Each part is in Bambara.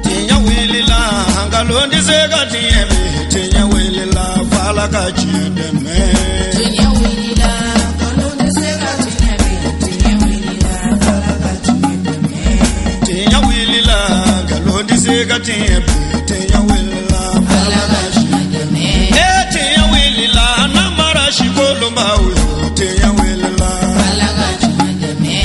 Tiɲɛ wulila nkalon tɛ se ka tiɲɛ bi tiɲɛ wulila f'Ala ka tiɲɛ dɛmɛ. Tiɲɛ wulila nkalon tɛ se ka tiɲɛ bi tiɲɛ wulila f'Ala ka tiɲɛ dɛmɛ. Tiɲɛ wulila nkalon tɛ se ka tiɲɛ bi tiɲɛ wulila f'Ala ka tiɲɛ dɛmɛ. Ee tiɲɛ wulila namara sikolonbaw yo tiɲɛ wulila f'Ala ka tiɲɛ dɛmɛ.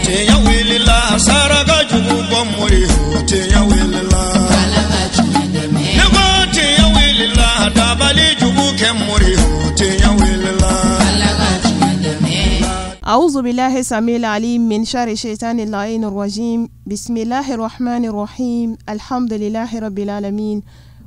Tiɲɛ wulila saraka jugu bɔ mori yo tiɲɛ wulila f'Ala ka tiɲɛ dɛmɛ. Ne ko tiɲɛ wulila dabali jugu kɛ mori yo tiɲɛ wulila f'Ala ka tiɲɛ dɛmɛ. أعوذ بالله السميع العليم من شر الشيطان اللعين الرجيم. بسم الله الرحمن الرحيم. الحمد لله رب العالمين،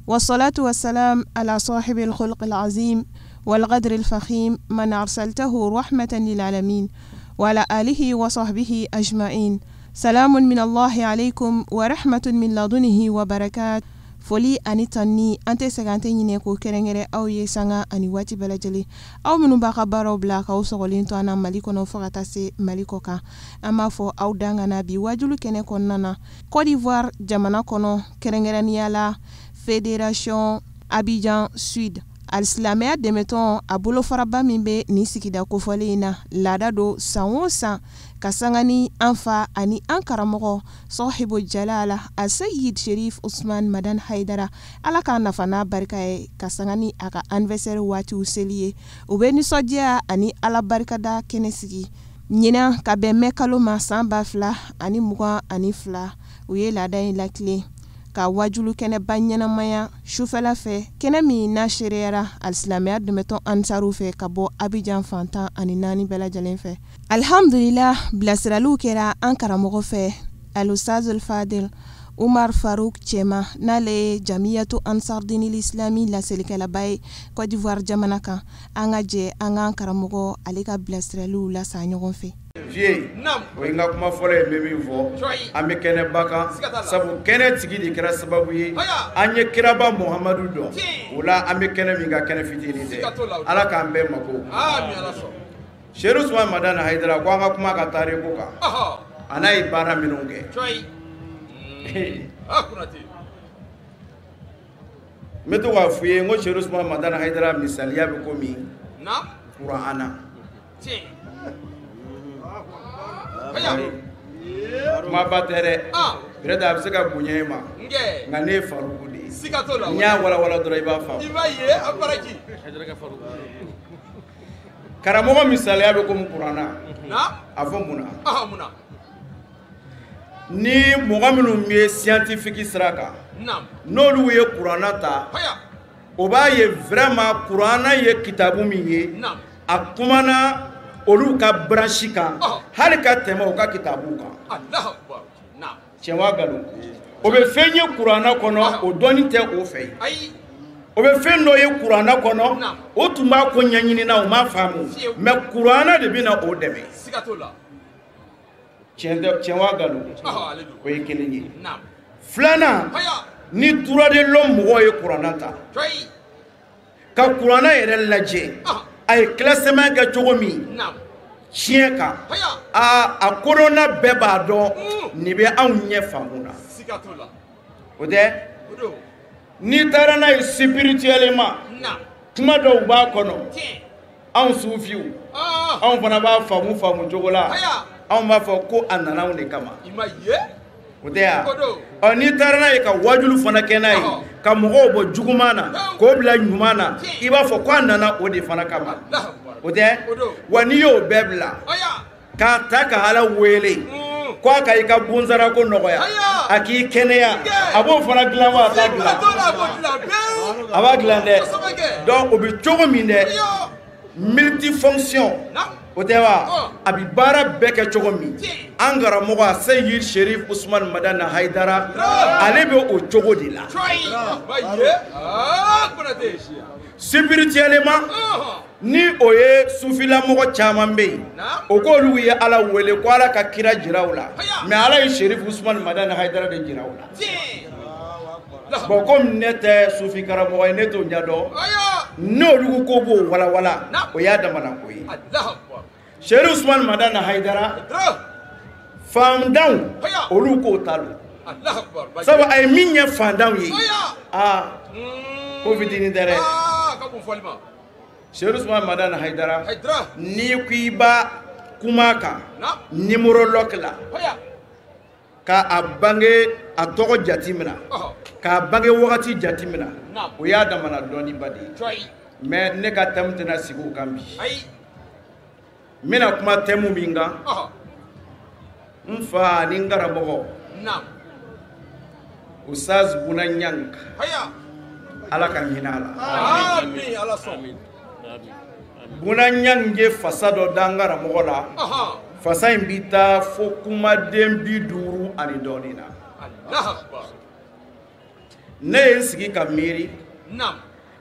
والصلاة والسلام على صاحب الخلق العظيم والقدر الفخيم من أرسلته رحمة للعالمين، وعلى آله وصحبه أجمعين. سلام من الله عليكم ورحمة من لدنه وبركات. Foli ani tanni an tɛ sɛgɛn, an tɛ ɲinɛ k'o kɛrɛnkɛrɛn aw ye sanga ani waati bɛɛ lajɛlen. Aw minnu b'a ka baaraw bila k'aw sɔgɔlen to an na Mali kɔnɔ fo ka taa se Mali kɔ kan, an b'a fɔ aw dan ka na bi wajulu kɛnɛ kɔnɔna na Côte d'Ivoire jamana kɔnɔ, kɛrɛnkɛrɛnnenya la Fédération Abidjan Sud alisilamɛya dɛmɛtɔn a bolofaraba min bɛ nin sigida kofɔlen in na. Laada don san o san ka sanga ni an fa ani an karamɔgɔ Sɔhibu Jalala Aseyid Sherif Usman Madan Haidara, Ala k'a nafa n'a barika ye, ka sanga ni a ka anniversaire waatiw seli ye. U bɛ nisɔndiya ani Ala barikada kɛnɛ sigi ɲinan ka bɛn mɛ kalo ma san 2022. U ye laada in latilen ka wajulu kɛnɛba ɲɛnamaya sufɛla fɛ, kɛnɛ min n'a seereyara alisilamɛya dɛmɛtɔn ansaruw fɛ ka bɔ Abidjan fantan ani naani bɛɛ lajɛlen fɛ. Alhamdulillah, bilasiraliw kɛra an karamɔgɔ fɛ Alustazul Fadil Umar Farouk Cɛma, n'ale ye Jamiyatu Ansar Dinil Islami laselikɛlaba ye Côte d'Ivoire jamana kan. An ka jɛ an k'an karamɔgɔ ale ka bilasiraliw lasa ɲɔgɔn fɛ. Vieux, o ye n ka kuma fɔlɔ ye, n bɛ min fɔ, an bɛ kɛnɛba kan, sabu kɛnɛ tigi de kɛra sababu ye an ye kiraba Muhamadu dɔn. O la an bɛ kɛnɛ min kan, kɛnɛ fitinin tɛ. Ala k'an bɛɛ mako. Seyidu Usumani Madani Hayidara ko an ka kuma ka tariku kan, a n'a ye baara minnu kɛ. N bɛ to k'a f'i ye n ko Seyidu Usumani Madani Hayidara misaliya bɛ komi kuranna. Kumaba tɛ dɛ, peut-être a bɛ se ka bonya i ma, nka ne ye Faruku de ye. N y'a walawala dɔrɔn i b'a faamu. Karamɔgɔ misaliya bɛ komi kuranna. A fɔ mun na? Ni mɔgɔ minnu ye scientifique sira kan, n'olu ye kuranna ta, o b'a ye vraiment kuranna ye kitabu min ye, a kumana olu ka branche kan, hali ka tɛmɛ u ka kitabu kan. Tiɲɛ wa nkalon? O bɛ fɛn ye kuranna kɔnɔ, o dɔnni tɛ o fɛ yen. O bɛ fɛn dɔ ye kuranna kɔnɔ, o tun b'a ko ɲɛɲini na, o m'a faamu, mais kuranna de bɛ na o dɛmɛ. Tiɲɛ wa nkalon? O ye kelen ye. Filanan, ni droit de l'homme mɔgɔw ye kuranna ta ka kuranna yɛrɛ lajɛ, a ye classement kɛ cogo min tiɲɛ kan, a kodɔnna bɛɛ b'a dɔn nin bɛ anw ɲɛ faamu na. O tɛ? N'i taara n'a ye spirituellement, kuma dɔw b'a kɔnɔ, anw sufiw anw fana b'a faamu faamu cogo la, anw b'a fɔ ko a nana anw de kama. O tɛ ya? Ɔ, n'i taara n'a ye ka wajulu fana kɛ n'a ye, ka mɔgɔw bɔ juguman na k'o bila ɲuman na, i b'a fɔ ko a nana o de fana kama. O tɛ? Wa n'i y'o bɛɛ bila k'a ta ka Ala wele ko a ka i ka bonsarako nɔgɔya, a k'i kɛnɛya, a b'o fana dilan wa a t'a dilan? A b'a dilan dɛ. Donc o bɛ cogo min dɛ, multifonction, o tɛ wa? A bɛ baara bɛɛ kɛ cogo min, an karamɔgɔ a Seyid Sherif Usumani Madani Hayidara, ale bɛ o cogo de la. Spirituellement, ni o ye sufilamɔgɔ caman bɛ yen, o k'olu ye Ala wele ko Ala ka kira jira u la, mais Ala ye Sherif Usumani Madani Hayidara de jira u la. Bon, comme ne tɛ sufi karamɔgɔ ye, ne t'o ɲɛdɔn, n'olu ko b'o walawala, o y'a damana ko ye. Sherif Usumani Madani Hayidara Fandanw olu k'o ta don. Sabu a ye min ɲɛ fandanw ye. Aa ko fitinin tɛ dɛ. Seyidu Usumani Madani Hayidara n'i ko i b'a kuma kan numéro la k'a bange a tɔgɔ jate minɛ k'a bange wagati jate minɛ o y'a damana dɔnniba de ye. Mais ne ka thème tɛna sigi o kan bi. N bɛna kuma thème min kan n fa ani n karamɔgɔ Ustaz Buna Ɲang Ala ka hinɛ a la. Buna Ɲang ye fasa dɔ da n karamɔgɔ la. Fasa in bi taa fo kumaden 50 ani dɔɔnin na. Ne ye n sigi ka miiri.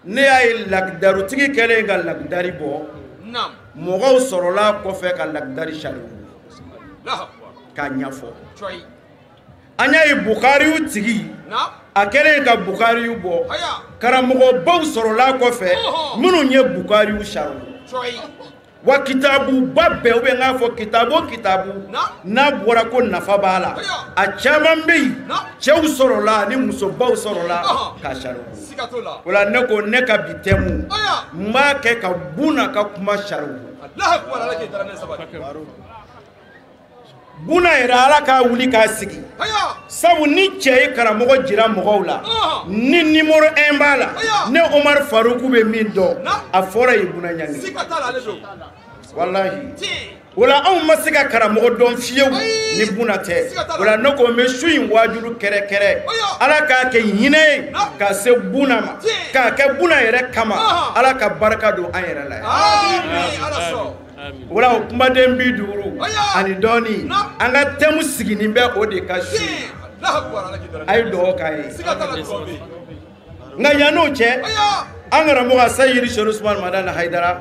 Ne y'a ye lakidarutigi kɛlen ka lakidari bɔ. Mɔgɔw sɔrɔla kɔfɛ ka lakidari sariw k'a ɲɛfɔ. An y'a ye Bukariw tigi a kɛlen ka Bukariw bɔ karamɔgɔbaw sɔrɔla kɔfɛ minnu ye Bukariw sariw. Wa kitabuba bɛɛ ou bien n k'a fɔ kitabu o kitabu n'a bɔra ko nafa b'a la a caman bɛ yen cɛw sɔrɔla ani musobaw sɔrɔla k'a sariw. O la ne ko ne ka bi thème n b'a kɛ ka Buna ka kuma sariw. Buna yɛrɛ Ala k'a wuli k'a sigi. Sabu ni cɛ ye karamɔgɔ jira mɔgɔw la ni numéro 1 b'a la ne Omar Faruku bɛ min dɔn a fɔra ye Buna Ɲang. Walahi. O la anw ma se ka karamɔgɔ dɔn fiyewu ni Buna tɛ. O la ne ko n bɛ su in waajulu kɛrɛkɛrɛ Ala k'a kɛ hinɛ ye ka se Buna ma k'a kɛ Buna yɛrɛ kama Ala ka barika don an yɛrɛ la yan. O la o kumaden 50 ani dɔɔnin an ka thème siginin bɛ o de ka su. A ye dugawu k'an ye. Nka yann'o cɛ an karamɔgɔ Seyidi Seyidu Usumani Madani Hayidara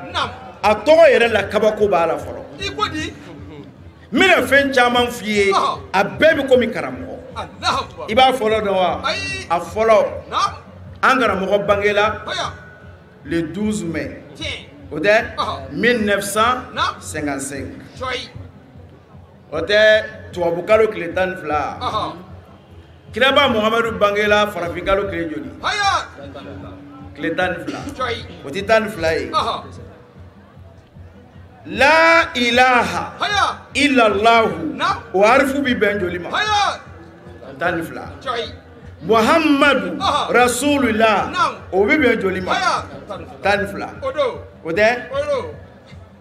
a tɔgɔ yɛrɛ la kabako b'a la fɔlɔ. N bɛna fɛn caman f'i ye a bɛɛ bɛ komi karamɔgɔ. I b'a fɔlɔ dɔn wa? A fɔlɔ an karamɔgɔ bangela le 12 mai. O tɛ 1955. O tɛ tubabukalo tile 12. Kiraba Muhamadu bangela farafinkalo tile joli? Tile 12. O tɛ 12 ye. La ilaha illallahu o harifu bi bɛn joli ma? 12. Muhammadu Rasulullah o bɛ bɛn joli ma? 12. O tɛ?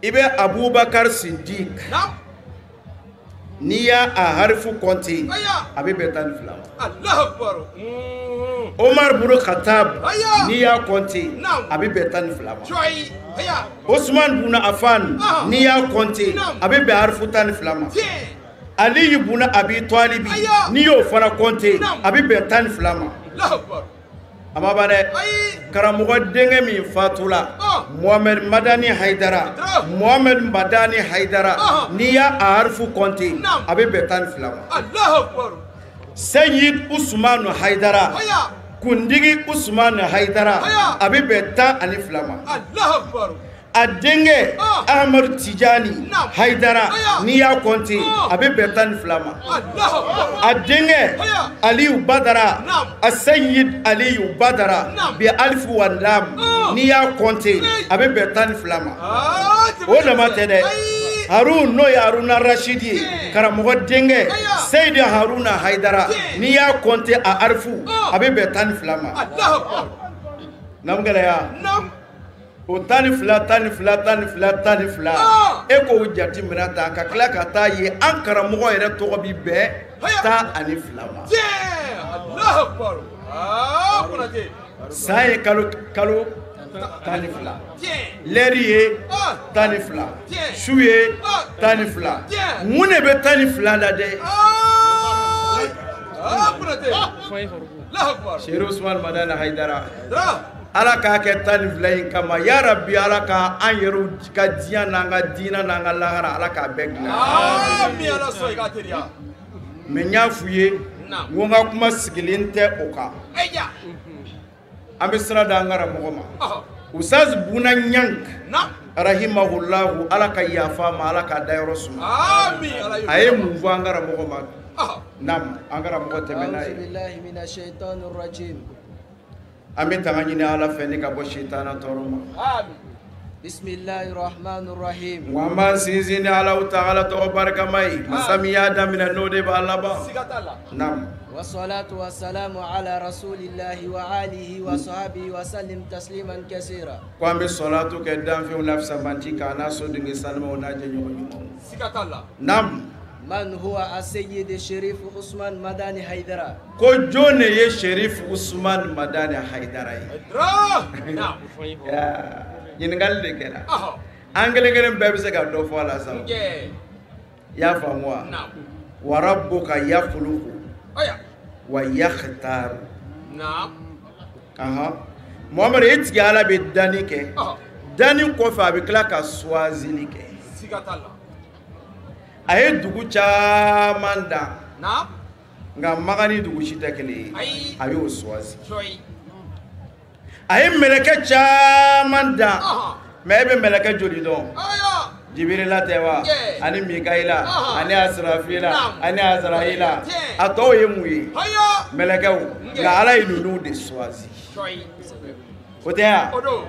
I bɛ Abubakar Siddiq n'i y'a a harifu kɔnte a bɛ bɛn 12 ma. Omar bunu Khattab n'i y'a kɔnte a bɛ bɛn 12 ma. Osman bunu Affan n'i y'a kɔnte a bɛ bɛn harifu 12 ma. Aliyu bunu Abi Talibi n'i y'o fana kɔnte a bɛ bɛn 12 ma. A ma ban dɛ. Karamɔgɔ denkɛ min fatula Mohamed Madani Hayidara Mohamed Madani Hayidara n'i y'a a harifu kɔnte a bɛ bɛn 12 ma. Seyid Usumanu Hayidara kundigi Usumanu Hayidara a bɛ bɛn 12 ma. A denkɛ Ahmadu Tijani Hayidara n'i y'a kɔnte a bɛ bɛn 12 ma. A denkɛ Aliyu Badara a Seyid Aliyu Badara bi alifu wa lam n'i y'a kɔnte a bɛ bɛn 12 ma. O dama tɛ dɛ. Harun n'o ye Haruna Rashidi ye karamɔgɔ denkɛ Seyidi Haruna Hayidara n'i y'a kɔnte a arifu a bɛ bɛn 12 ma. Naamu gɛlɛya. O 12 12 12 12 e k'o jate minɛ ta ka tila ka taa ye an karamɔgɔ yɛrɛ tɔgɔ bi bɛn 12 ma. San ye kalo 12, lɛri ye 12, su ye 12. Mun de bɛ 12 la dɛ? Seyidu Usumani Madani Hayidara Ala k'a kɛ 12 in kama ya Rabbi Ala ka an yɛrɛw ka diɲɛ n'an ka diinɛ n'an ka lahara Ala k'a bɛɛ dilan. Mais n y'a f'u ye n ko n ka kuma sigilen tɛ o kan. An bɛ sira d'an karamɔgɔ ma. Ustaz Buna Ɲang Rahimahullahu ala ka yafa ma ala ka dayɔrɔ suma. Amin. A ye mun fɔ an karamɔgɔ ma? Naam, an karamɔgɔ tɛmɛ n'a ye. A'udhu billahi minash shaitanir rajim. An bɛ tanga ɲini ala fɛ ni ka bɔ sitana tɔɔrɔ ma. Amin. Bismillahir rahmanir rahim. Wa an b'an sinsin ni Alahu taala tɔgɔ barikama ye. Masa min y'a daminɛ n'o de b'a laban. Siga t'a la. Naam. والصلاة والسلام على رسول الله وآله وصحبه وسلم تسليما كثيرا. Ko an bɛ sɔlatu kɛ danfɛnw la fisamanci kan n'a sodenke sanumaw n'a jɛɲɔgɔn ɲumanw. Siga t'a la. Naam. من هو السيد الشريف عثمان مداني حيدرة؟ Ko jɔn de ye Sherif Usman Madani Haidara ye? Haidara. Naam. Ɲininkali de kɛra. Ɔhɔ. An kelen kelen bɛɛ bɛ se ka dɔ fɔ a la sa. Nkɛ. I y'a faamu wa? Naam. Wa rabbuka yakhluqu. Aya. Wa yakhtaru. Naam. Ahan. Muhamadu e tigi Ala bɛ danni kɛ. Ɔhɔ. Danni kɔfɛ a bɛ tila ka suwazili kɛ. Siga t'a la. A ye dugu caman dan. Naam. Nka Makan ni dugu si tɛ kelen ye. Ayi. A y'o suwazi. Cɔyi. A ye mɛlɛkɛ caman dan. Ɔhɔn. Mais e bɛ mɛlɛkɛ joli dɔn? Aya. Jibirila tɛ wa? Yeah. Ani Mikaila, Ɔhɔn. ani Asirafila, Naam. ani Azarayila. Tiɲɛ. A tɔw ye mun ye? Aya. Mɛlɛkɛw. Yeah. Nka Ala ye ninnu de suwazi. Cɔyi. O tɛ wa? O don.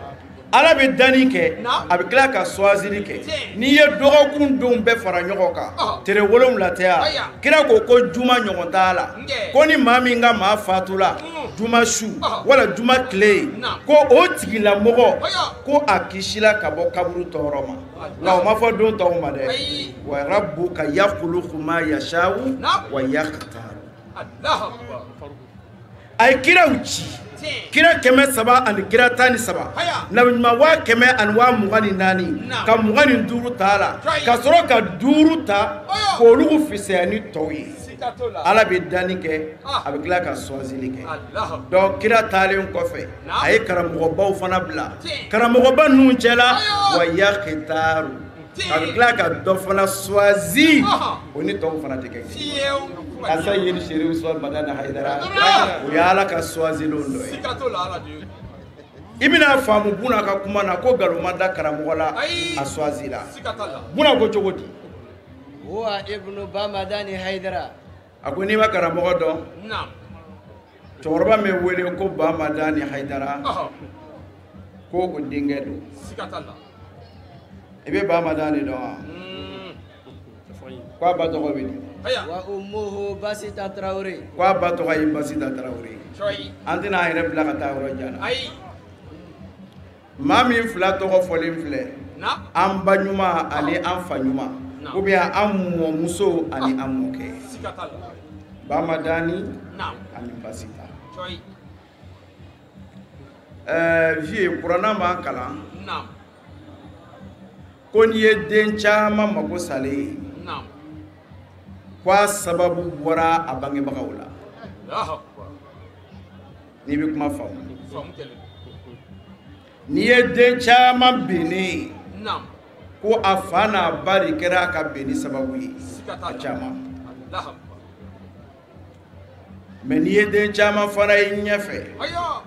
Ala bɛ danni kɛ, Naam. a bɛ tila ka suwazili kɛ. Tiɲɛ. N'i ye dɔgɔkun denw bɛɛ fara ɲɔgɔn kan, Ɔhɔn. tere 7 tɛ wa? Aya. Kira ko ko juma ɲɔgɔn t'a la. Nkɛ. Ko ni maa min ka maa fatula, juma su Ɔhɔn. wala juma tile, Naam. ko o tigilamɔgɔ Aya. ko a kisila ka bɔ kaburu tɔɔrɔ ma. Nka o ma fɔ don tɔw ma dɛ. Ayi. Wa rabbuka yakhluqu ma yasha'u Naam. wa yakhtaru. Allahu akbar. A ye kiraw ci. Tiɲɛ. Kira 300 ani kira 13. Haya. Nabi ɲuman 124,000 Naam. ka 25 ta a la. Right. Ka sɔrɔ ka 5 ta Aya. k'olu fisaya ni tɔw ye. Siga t'o la. Ala bɛ danni kɛ, Ah. a bɛ tila ka suwazili kɛ. Allahu akbar. Donc kira taalen kɔfɛ, Naam. a ye karamɔgɔbaw fana bila. Tiɲɛ. Karamɔgɔba ninnu cɛla, Aya. wa yakhtaru. Tiɲɛ. A bɛ tila ka dɔ fana suwazi. Ɔhɔn. O ni tɔw fana tɛ kɛ kelen ye. Fiyewu. Asa yiri Sherif Usman Madani Haidara. Haidara. O ye Ala ka suwazilenw dɔ ye. Siga t'o la Ala de ye. I bɛna faamu Buna ka kuma na ko nkalon ma da karamɔgɔ la Ayi. a suwazi la. Siga t'a la. Buna ko cogo di? هو ابن بامداني حيدرة. A ko n'i ma karamɔgɔ dɔn, Naam. cɛkɔrɔba min wele ko Bamadani Haidara, Ɔhɔn. ko o denkɛ don. Siga t'a la. I bɛ Bamadani dɔn wa? Ko a ba tɔgɔ bɛ di? Aya. وأمه باسطة تراوري. Ko a ba tɔgɔ ye Basita Tarawele. Cɔyi. An tɛna an yɛrɛ bila ka taa yɔrɔ jan na. Ayi. Maa min fila tɔgɔ fɔlen filɛ, Naam. an ba ɲuman ani an fa ɲuman, Naam. ou bien an mɔmuso ani an mɔkɛ. Siga t'a la. Bamadani Naam. ani Basita. Cɔyi. Vieux, kuranna b'an kalan Naam. ko n'i ye den caman mako salen ye, Naam. ko a sababu bɔra a bangebagaw la. Allahu akbar. N'i bɛ kuma faamu. Faamu kɛlen. N'i ye den caman binnen ye, Naam. ko a fa n'a ba de kɛra a ka binni sababu ye. Siga t'a A la. caman. Allahu akbar. Mais n'i ye den caman fana ye ɲɛfɛ, Aya.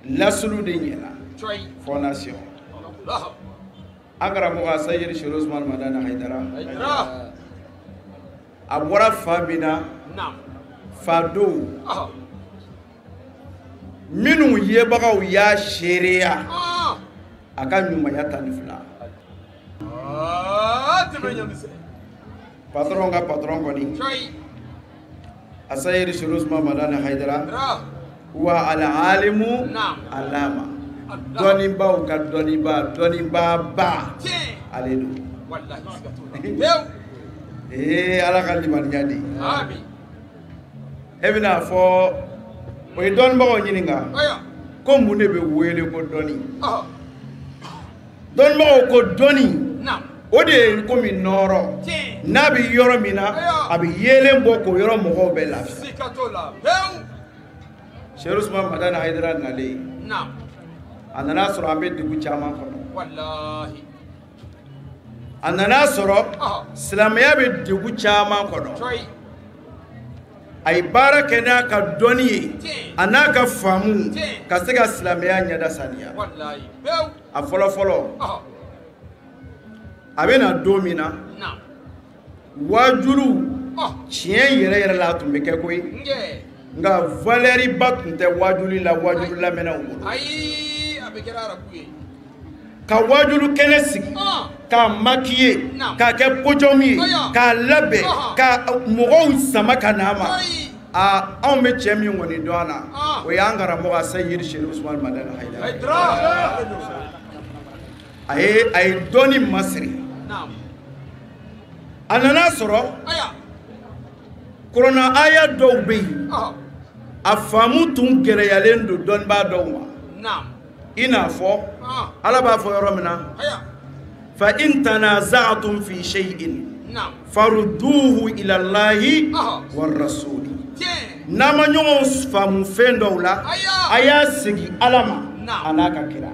lasulu de ɲɛna. Cɔyi. Fondation. Allahu akbar. An karamɔgɔ Asayiri Sherif Usman Madani Haidara, Haidara. a bɔra fa min na, Naam. fadenw Ɔhɔn. minnu yebagaw y'a seereya Ah. a ka ɲumanya 12. Ah, tɛmɛ ɲamisɛn. Patron ka patron kɔni, Cɔyi. Asayiri Sherif Usman Madani Haidara, Haidara. wa alalimu Naam. alama, Allah. dɔnnibaaw ka dɔnnibaa, dɔnnibaa ba, Tiɲɛ. ale don. Walahi siga t'o la. Pewu. Ee Ala ka limaniya di. Ami. E bɛna fɔ o ye dɔnnibagaw ɲininka Aya. ko mun de bɛ wele ko dɔnni. Ɔhɔn. Dɔnnibagaw ko dɔnni, Naam. o de ye komi nɔɔrɔ. Tiɲɛ. N'a bɛ yɔrɔ min na, Aya. a bɛ yeelen bɔ k'o yɔrɔ mɔgɔw bɛɛ lafiya. Siga t'o la. Pewu. Sherif Usman Madani Haidara nalen, Naam. a nana sɔrɔ an bɛ dugu caman kɔnɔ. Walahi. A nana sɔrɔ Ɔhɔn. silamɛya bɛ degun caman kɔnɔ. Cɔyi. A ye baara kɛ n'a ka dɔnni ye, Tiɲɛ. a n'a ka faamu Tiɲɛ. ka se ka silamɛya ɲɛda saniya. Walahi. Pewu. A fɔlɔ fɔlɔ, Ɔhɔn. A bɛ na don min na waajulu tiɲɛ yɛrɛ yɛrɛ la a tun bɛ kɛ koyi nka valeur ba tun tɛ waajuli la waajulu lamɛnnaw bolo. Ayi, a bɛ kɛra arabu ye. Ka waajulu kɛnɛ sigi k'a maquiller k'a kɛ podium ye k'a labɛn ka mɔgɔw sama ka na a ma. Aa, anw bɛ cɛ min kɔni dɔn a na o y'an karamɔgɔ Seyidi Sherif Usumani Madani Hayidara. A ye dɔɔni masiri. A nana sɔrɔ kuranna aya dɔw bɛ yen a faamu tun gɛlɛyalen don dɔnnibaa dɔw ma. I n'a fɔ Ala b'a fɔ yɔrɔ min na fa in tanaza'tum fi shay'in farudduhu ila Allahi war rasuli. N'a ma ɲɔgɔn faamu fɛn dɔw la a y'a segin Ala ma a n'a ka kira.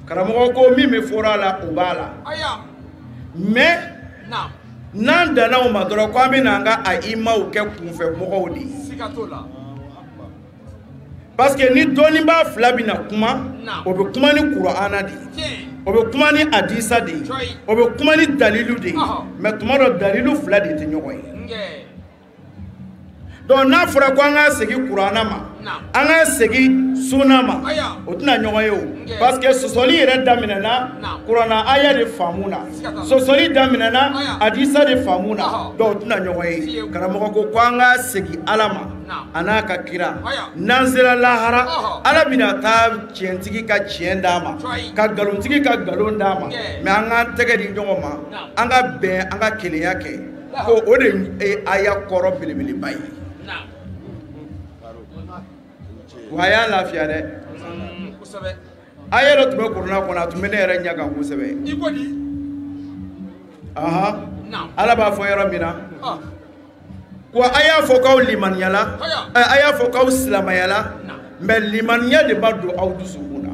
Karamɔgɔ ko min bɛ fɔra a la o b'a la mais n'an danna o ma dɔrɔn ko an bɛ n'an ka ayimaw kɛ kunfɛ mɔgɔw de ye. Parce que ni dɔnnibaa fila bɛna kuma o bɛ kuma ni kuranna de ye, o bɛ kuma ni hadisa de ye, o bɛ kuma ni dalilu de ye, mais tuma dɔ dalilu fila de tɛ ɲɔgɔn ye. Donc n'a fɔra ko an k'a segin kuranna ma an k'a segin sunna ma o tɛna ɲɔgɔn ye o, parce que sɔsɔli yɛrɛ daminɛna kuranna aya de faamu na, sɔsɔli daminɛna hadisa de faamu na, donc o tɛna ɲɔgɔn ye. Karamɔgɔ ko an k'a segin Ala ma a n'a ka kira, n'an sera lahara Ala bɛna taa tiɲɛtigi ka tiɲɛ d'a ma ka nkalontigi ka nkalon d'a ma, mais an k'an tɛgɛ di ɲɔgɔn ma an ka bɛn an ka kelenya kɛ, ko o de ye aya kɔrɔ belebeleba ye. Wa a y'a lafiya dɛ. Aya dɔ tun bɛ kuranna kɔnɔ a tun bɛ ne yɛrɛ ɲɛ kan kosɛbɛ. Ala b'a fɔ yɔrɔ min na ko a y'a fɔ k'aw limaniyala, a y'a fɔ k'aw silamayala, mais limaniya de b'a don aw dusukun na.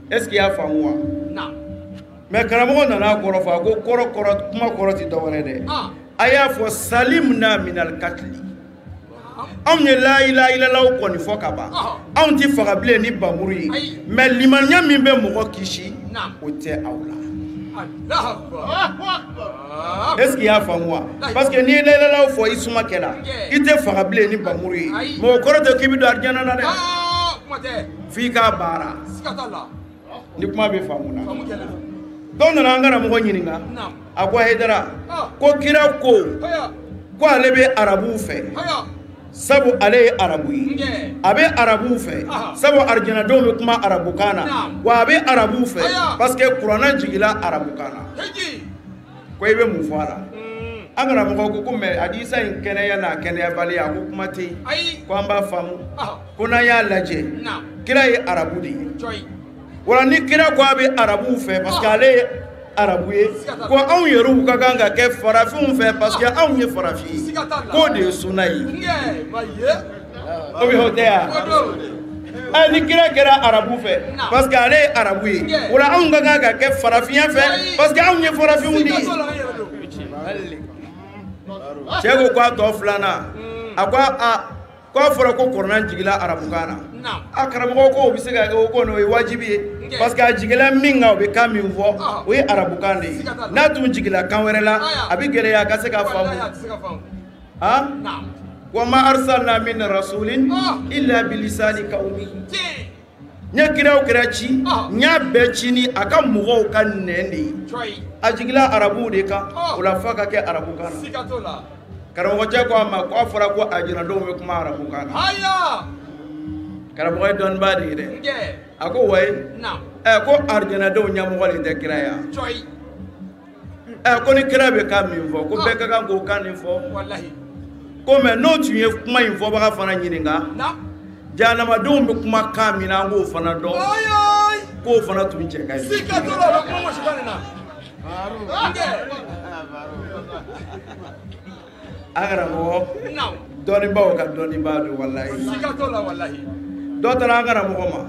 Est ce que i y'a faamu wa? Mais karamɔgɔ nana a kɔrɔ fɔ, a ko kɔrɔ kɔrɔ kuma kɔrɔ tɛ dɔwɛrɛ dɛ. A y'a fɔ salimna minal katili, anw ye la ilaha illallah kɔni fɔ ka ban, anw tɛ faga bilen ni bamuru ye, mais limaniya min bɛ mɔgɔ kisi o tɛ aw la. Est ce que i y'a faamu wa? Parce que n'i ye la ilaha illallah fɔ i suma kɛla i tɛ faga bilen ni bamuru ye, mais o kɔrɔ tɛ k'i bɛ don arijana na dɛ, f'i k'a baara. Ni kuma bɛ faamu na. Dɔw nana an karamɔgɔ ɲininka, a ko Hayidara ko kira ko ko ale bɛ arabuw fɛ sabu ale ye arabu ye, a bɛ arabuw fɛ sabu arijanadenw bɛ kuma arabukan na, wa a bɛ arabuw fɛ parce que kuranna jigila arabukan na. Ko i bɛ mun fɔ a la? An karamɔgɔ ko ko mais hadisa in kɛnɛya n'a kɛnɛyabaliya a ko kuma tɛ yen, ko an b'a faamu ko n'an y'a lajɛ kira ye arabu de ye, wala ni kira ko a bɛ arabuw fɛ parce que ale ye arabu ye, ko anw yɛrɛw ka kan ka kɛ farafinw fɛ parce que anw ye farafin ye, k'o de ye sunna ye. O bɛ o tɛ yan? Ɛ ni kira kɛra arabu fɛ parce que ale ye arabu ye, wala anw ka kan ka kɛ farafinya fɛ parce que anw ye farafinw de ye. Cɛ ko k'a tɔ filanan, a ko a k'a fɔra ko kuranna jigila arabukan na, a karamɔgɔ ko o bɛ se ka o kɔni o ye wajibi ye parce que a jigila min kan o bɛ kan min fɔ o ye arabukan de ye, n'a tun jigila kan wɛrɛ la a bɛ gɛlɛya a ka se k'a faamu. Wa ma arsalna min rasulin illa bilisani qawmihi, n ye kira o kira ci n y'a bɛɛ ci ni a ka mɔgɔw ka nɛn de ye, a jigila arabuw de kan, o la f'a ka kɛ arabukan na. Karamɔgɔcɛ ko a ma ko a fɔra ko a jiradenw bɛ kuma arabukan na. Karamɔgɔ ye dɔnnibaa de ye dɛ. A ko wayi, ɛ ko arijanadenw ɲɛmɔgɔ de tɛ kira ye wa? Ɛ ko ni kira bɛ kan min fɔ ko bɛɛ ka kan k'o kan nin fɔ. Ko mais n'o tun ye kuma in fɔbaga fana ɲininka, jahanamadenw bɛ kuma kan min na an k'o fana dɔn, k'o fana tun cɛ ka ɲi. An karamɔgɔ dɔnnibaaw ka dɔnnibaa don walayi. Dɔ taara an karamɔgɔ ma,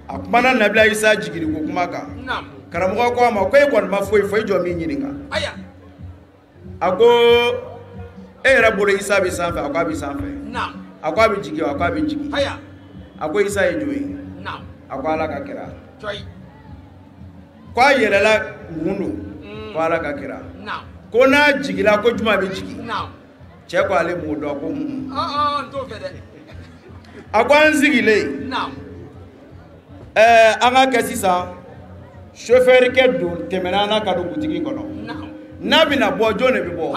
a kumana Nabila Isa jigiriko kuma kan, karamɔgɔ ko a ma ko e kɔni ma foyi fɔ, i jɔ min ɲininka. A ko e yɛrɛ bolo Isa bɛ sanfɛ? A ko a bɛ sanfɛ. A ko a bɛ jigin? A ko a bɛ jigin. A ko Isa ye jɔn ye? A ko Ala ka kira. Ko a yɛlɛla mun don ko ala ka kira ko n'a jigila ko juma bɛ jigin cɛ ko ale m'o dɔn ko a ko an sigilen an ka kɛ sisan chauffeur kɛ don tɛmɛna an na ka don butigi kɔnɔ n'a bɛna bɔ jɔn de bɛ bɔ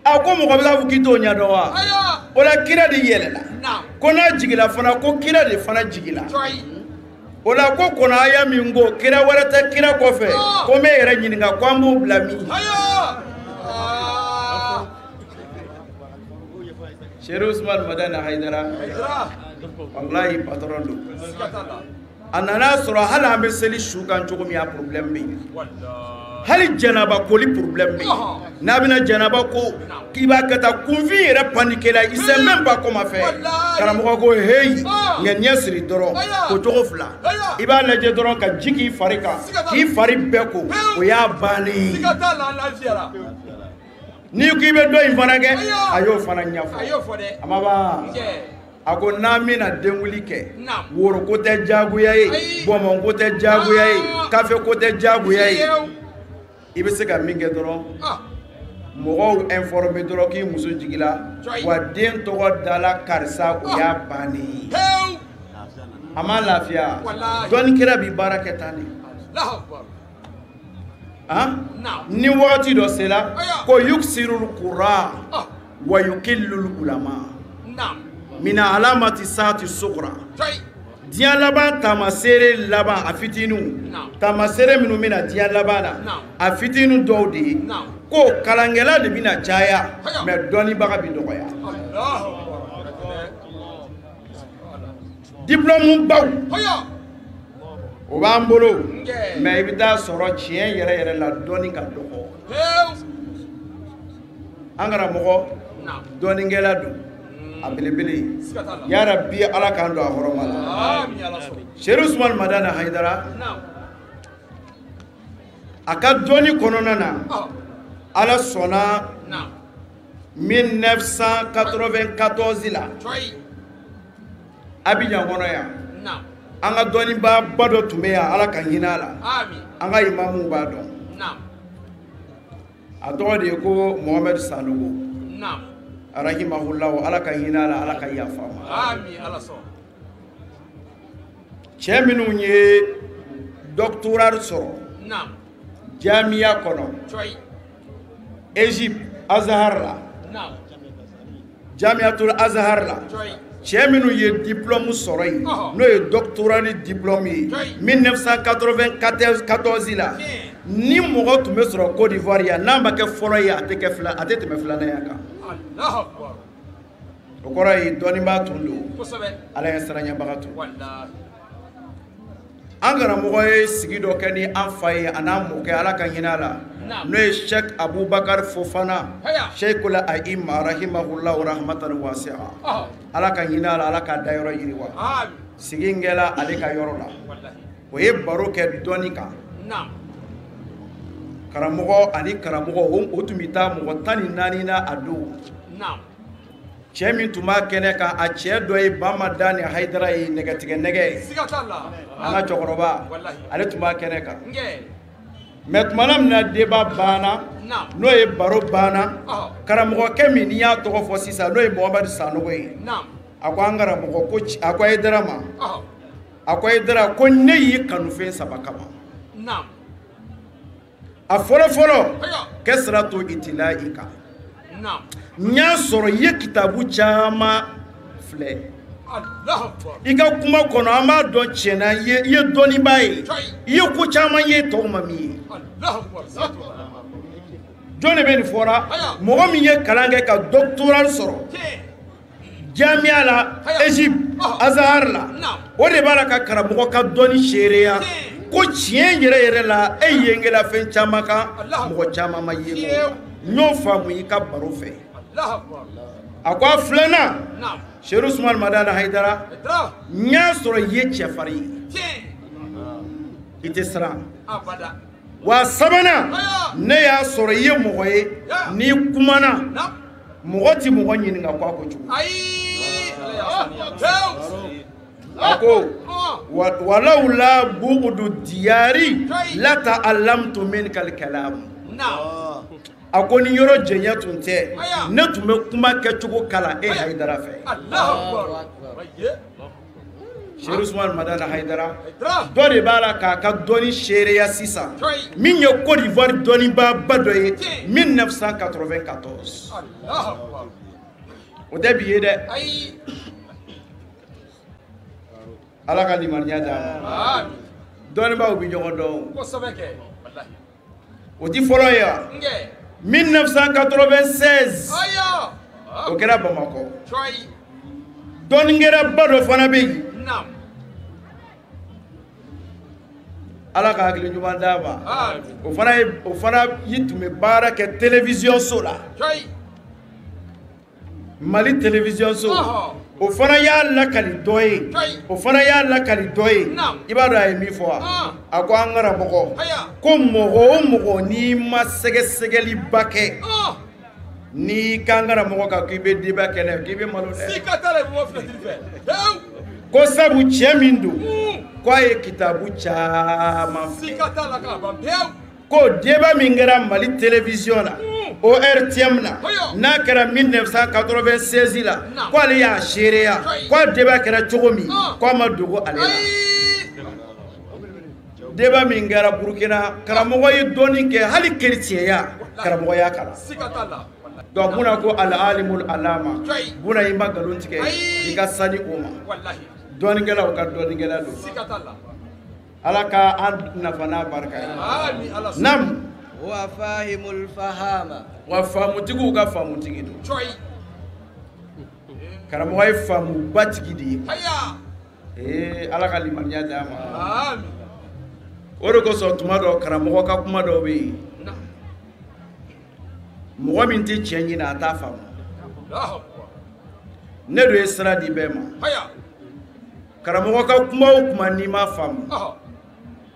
a ko mɔgɔ bɛ taa fɔ k'i t'o ɲɛdɔn wa o la kira de yɛlɛla ko n'a jigila fana ko kira de fana jigila o la ko kɔnɔ aya min ko kira wɛrɛ tɛ kira kɔfɛ ko n bɛ yɛrɛ ɲininka ko an b'o bila min. Cheikh Ousmane Madani Haidara walahi patron don a nana sɔrɔ hali an bɛ seli su kan cogo min a problème bɛ yen hali janaba koli problème bɛ yen n'a bɛna janaba ko k'i b'a kɛ tan kunfin yɛrɛ paniqué la il sait même pas comment faire karamɔgɔ ko heyi ŋaniya siri dɔrɔn ko cogo fila i b'a lajɛ dɔrɔn ka ji k'i fari kan k'i fari bɛɛ ko o y'a bannen ye n'i ko i bɛ dɔ in fana kɛ a y'o fana ɲɛfɔ a ma ban a ko n'an bɛna denwuli kɛ woroko tɛ diyagoya ye bɔnbɔnko tɛ diyagoya ye kafe ko tɛ diyagoya ye i bɛ se ka min kɛ dɔrɔn mɔgɔw informer dɔrɔn k'i muso jigila wa den tɔgɔ dala karisa o y'a bannen ye a ma lafiya dɔnnikɛla bi baara kɛ tan de ni wagati dɔ sera ko yuksirul qura wa yukillul ulama mina alamati saati sugra diɲɛ laban taamaseere laban a fitininw taamaseere minnu bɛna diɲɛ laban na a fitinin dɔw de ye ko kalankɛla de bɛna caya mais dɔnnibaga bɛ dɔgɔya diplôme baw o b'an bolo mais i bɛ taa sɔrɔ tiɲɛ yɛrɛ yɛrɛ la dɔnni ka dɔgɔ an karamɔgɔ dɔnnikɛla don a belebele yarabi ala k'an don a hɔrɔma la Cheikh Ousmane Madani Haidara a ka dɔnni kɔnɔna na ala sɔnna 1994 la Abidjan kɔnɔ yan an ka dɔnnibaaba dɔ tun bɛ yan ala ka hinɛ a la an ka imamuw b'a dɔn a tɔgɔ de ye ko Mohamed Sanogo rahimahullahu ala ka hinɛ a la ala ka yafa a ma cɛ minnu ye doctorat sɔrɔ jamiya kɔnɔ Égypte Azhar la Jamiatul Azhar la cɛ minnu ye diplôme sɔrɔ yen n'o ye doctorat ni diplôme ye 1994 la ni mɔgɔ tun bɛ sɔrɔ Côte d'Ivoire yan n'a ma kɛ fɔlɔ ye a tɛ kɛ fila a tɛ tɛmɛ filanan ya kan o kɔrɔ ye dɔnnibaa tun don ala ye siranɲɛbaga tun an karamɔgɔ ye sigi dɔ kɛ ni an fa ye a n'a mɔkɛ ala ka hinɛ a la n'o ye Cheikh Abubakar Fofana Cheikhul Aima rahimahullahu rahmatan wasi'a ala ka hinɛ a la ala k'a dayɔrɔ yiriwa sigi in kɛla ale ka yɔrɔ la o ye baro kɛ dɔnni kan karamɔgɔ ani karamɔgɔ o tun bɛ taa mɔgɔ 14 na a don cɛ min tun b'a kɛnɛ kan a cɛ dɔ ye Bamadan ni Hayidara ye nɛgɛtigɛ nɛgɛ ye an ka cɛkɔrɔba ale tun b'a kɛnɛ kan mais tumana min na débat banna n'o ye baro banna karamɔgɔkɛ min n'i y'a tɔgɔ fɔ sisan n'o ye Mohamadu Sanogo ye a ko an karamɔgɔ ko a ko Hayidara ma a ko Hayidara ko ne y'i kanu fɛn saba kama a fɔlɔ fɔlɔ kɛsiratu itilayi kan n y'a sɔrɔ i ye kitabu caman filɛ i ka kuma kɔnɔ an b'a dɔn tiɲɛna i ye dɔnnibaa ye i ye ko caman ye tɔw ma min ye jɔn de bɛ nin fɔra mɔgɔ min ye kalan kɛ ka doctorat sɔrɔ jamiya la Égypte Azhar la o de b'a la ka karamɔgɔ ka dɔnni seereya ko tiɲɛ yɛrɛ yɛrɛ la e yenkɛla fɛn caman kan mɔgɔ caman ma ye n y'o faamu i ka baro fɛ a ko a filanan Cheikh Ousmane Madani Haidara n y'a sɔrɔ i ye cɛfarin ye i tɛ siran wa sabanan ne y'a sɔrɔ i ye mɔgɔ ye n'i kumana mɔgɔ ti mɔgɔ ɲininka ko a ko cogo. A ko walawla bugudu diyari la ta'allamtu minka al-kalam. A ko ni yɔrɔ janya tun tɛ, ne tun bɛ kuma kɛcogo kalan e Hayidara fɛ. Cheikh Ousmane Madani Hayidara dɔ de b'a la k'a ka dɔnni seereya sisan, min ye Côte d'Ivoire dɔnnibaaba dɔ ye 1994. O tɛ bi ye dɛ. Ala ka limaniya d'an ma. Dɔnnibaaw bɛ ɲɔgɔn dɔn. O ti fɔlɔ ye wa? 1996 o kɛra Bamakɔ. Dɔnnikɛlaba dɔ fana bɛ yen. Ala ka hakili ɲuman d'a ma. O fana yi tun bɛ baara kɛ télévision so la. Mali télévision so. O fana y'a lakali dɔ ye. O fana y'a lakali dɔ ye. I b'a dɔn a ye min fɔ wa? A ko an karamɔgɔ, ko mɔgɔ o mɔgɔ n'i ma sɛgɛsɛgɛliba kɛ, n'i k'an karamɔgɔ kan k'i bɛ débat kɛ n'a ye, k'i bɛ malo dɛ. Ko sabu cɛ min don, k'a ye kitabu caman filɛ. Ko débat min kɛra Mali télévision na, ORTM na, n'a kɛra 1996 la, ko ale y'a seereya, ko a débat kɛra cogo min, ko a ma dogo ale la. Débat min kɛra Burukina, karamɔgɔ ye dɔɔnin kɛ, hali kerecɛnya karamɔgɔ y'a kalan. Donc mun na ko al-alimul alama, mun na i ma nkalon tigɛ, i ka sani o ma. Dɔnnikɛlaw ka dɔnnikɛla don. Ala ka an nafa n'a barika ye. Nam. Wa fahimul fahama. Wa faamutigiw ka faamutigi don. Karamɔgɔ ye faamubatigi de ye. Ee Ala ka limaniya d'a ma. O de kosɔn tuma dɔ karamɔgɔ ka kuma dɔw bɛ yen, mɔgɔ min tɛ tiɲɛ ɲini a t'a faamu. Ne dun ye sira di bɛɛ ma. Karamɔgɔ ka kuma o kuma n'i m'a faamu,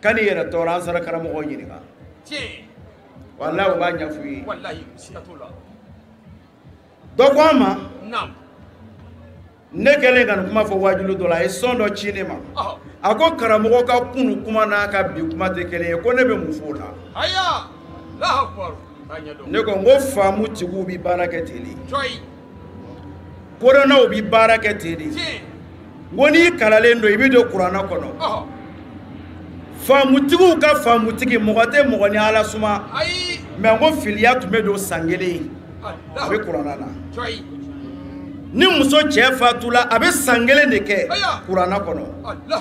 kan'i yɛrɛ tɔɔrɔ, an sera karamɔgɔ ɲininka. Walahi o b'a ɲɛf'u ye. Dɔ ko an ma, ne kɛlen ka nin kuma fɔ waajulu dɔ la, a ye sɔn dɔ ci ne ma. A ko karamɔgɔ ka kunu kuma n'a ka bi kuma tɛ kelen ye, ko ne bɛ mun fɔ o la? Ne ko n ko faamu tigiw bɛ baara kɛ ten de, kodɔnnaw bɛ baara kɛ ten de. N ko n'i kalanlen don, i bɛ don kuranɛ kɔnɔ. Faamutigiw ka faamutigi, mɔgɔ tɛ mɔgɔ ni Ala suma. Mɛ n ko filiya tun bɛ don san kelen, a bɛ kuranɛ na. Ni muso cɛ fatula, a bɛ san kelen de kɛ kuranɛ kɔnɔ.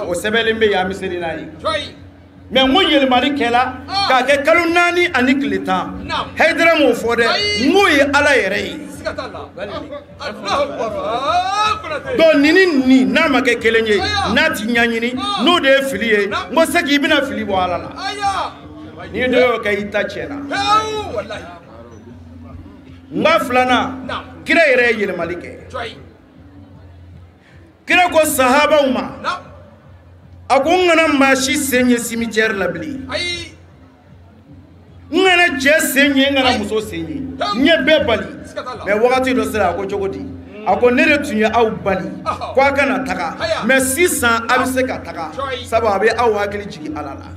O sɛbɛnlen bɛ yen, an bɛ seli n'a ye. Mɛ n ko yɛlɛmali kɛla k'a kɛ kalo 4 ani tile 10. Hayidara m'o fɔ dɛ, n k'o ye Ala yɛrɛ ye. Donc nin ni nin n'a ma kɛ kelen ye, n'a ti ɲɛɲini, n'o de ye fili ye, n ko seki i bɛna fili bɔ Ala la. N'i dɔ y'o kɛ, i ta tiɲɛna. N ka filanan, kira yɛrɛ ye yɛlɛmali kɛ. Kira ko sahabaw ma, a ko n kana maa si sen ye cimetière la bilen. N kana cɛ sen ye, n kana muso sen ye, n ye bɛɛ bali. Mɛ wagati dɔ sera, a ko cogo di? A ko ne de tun ye aw bali ko a kana taga, mɛ sisan a bɛ se ka taga, sabu a bɛ aw hakili jigin Ala la.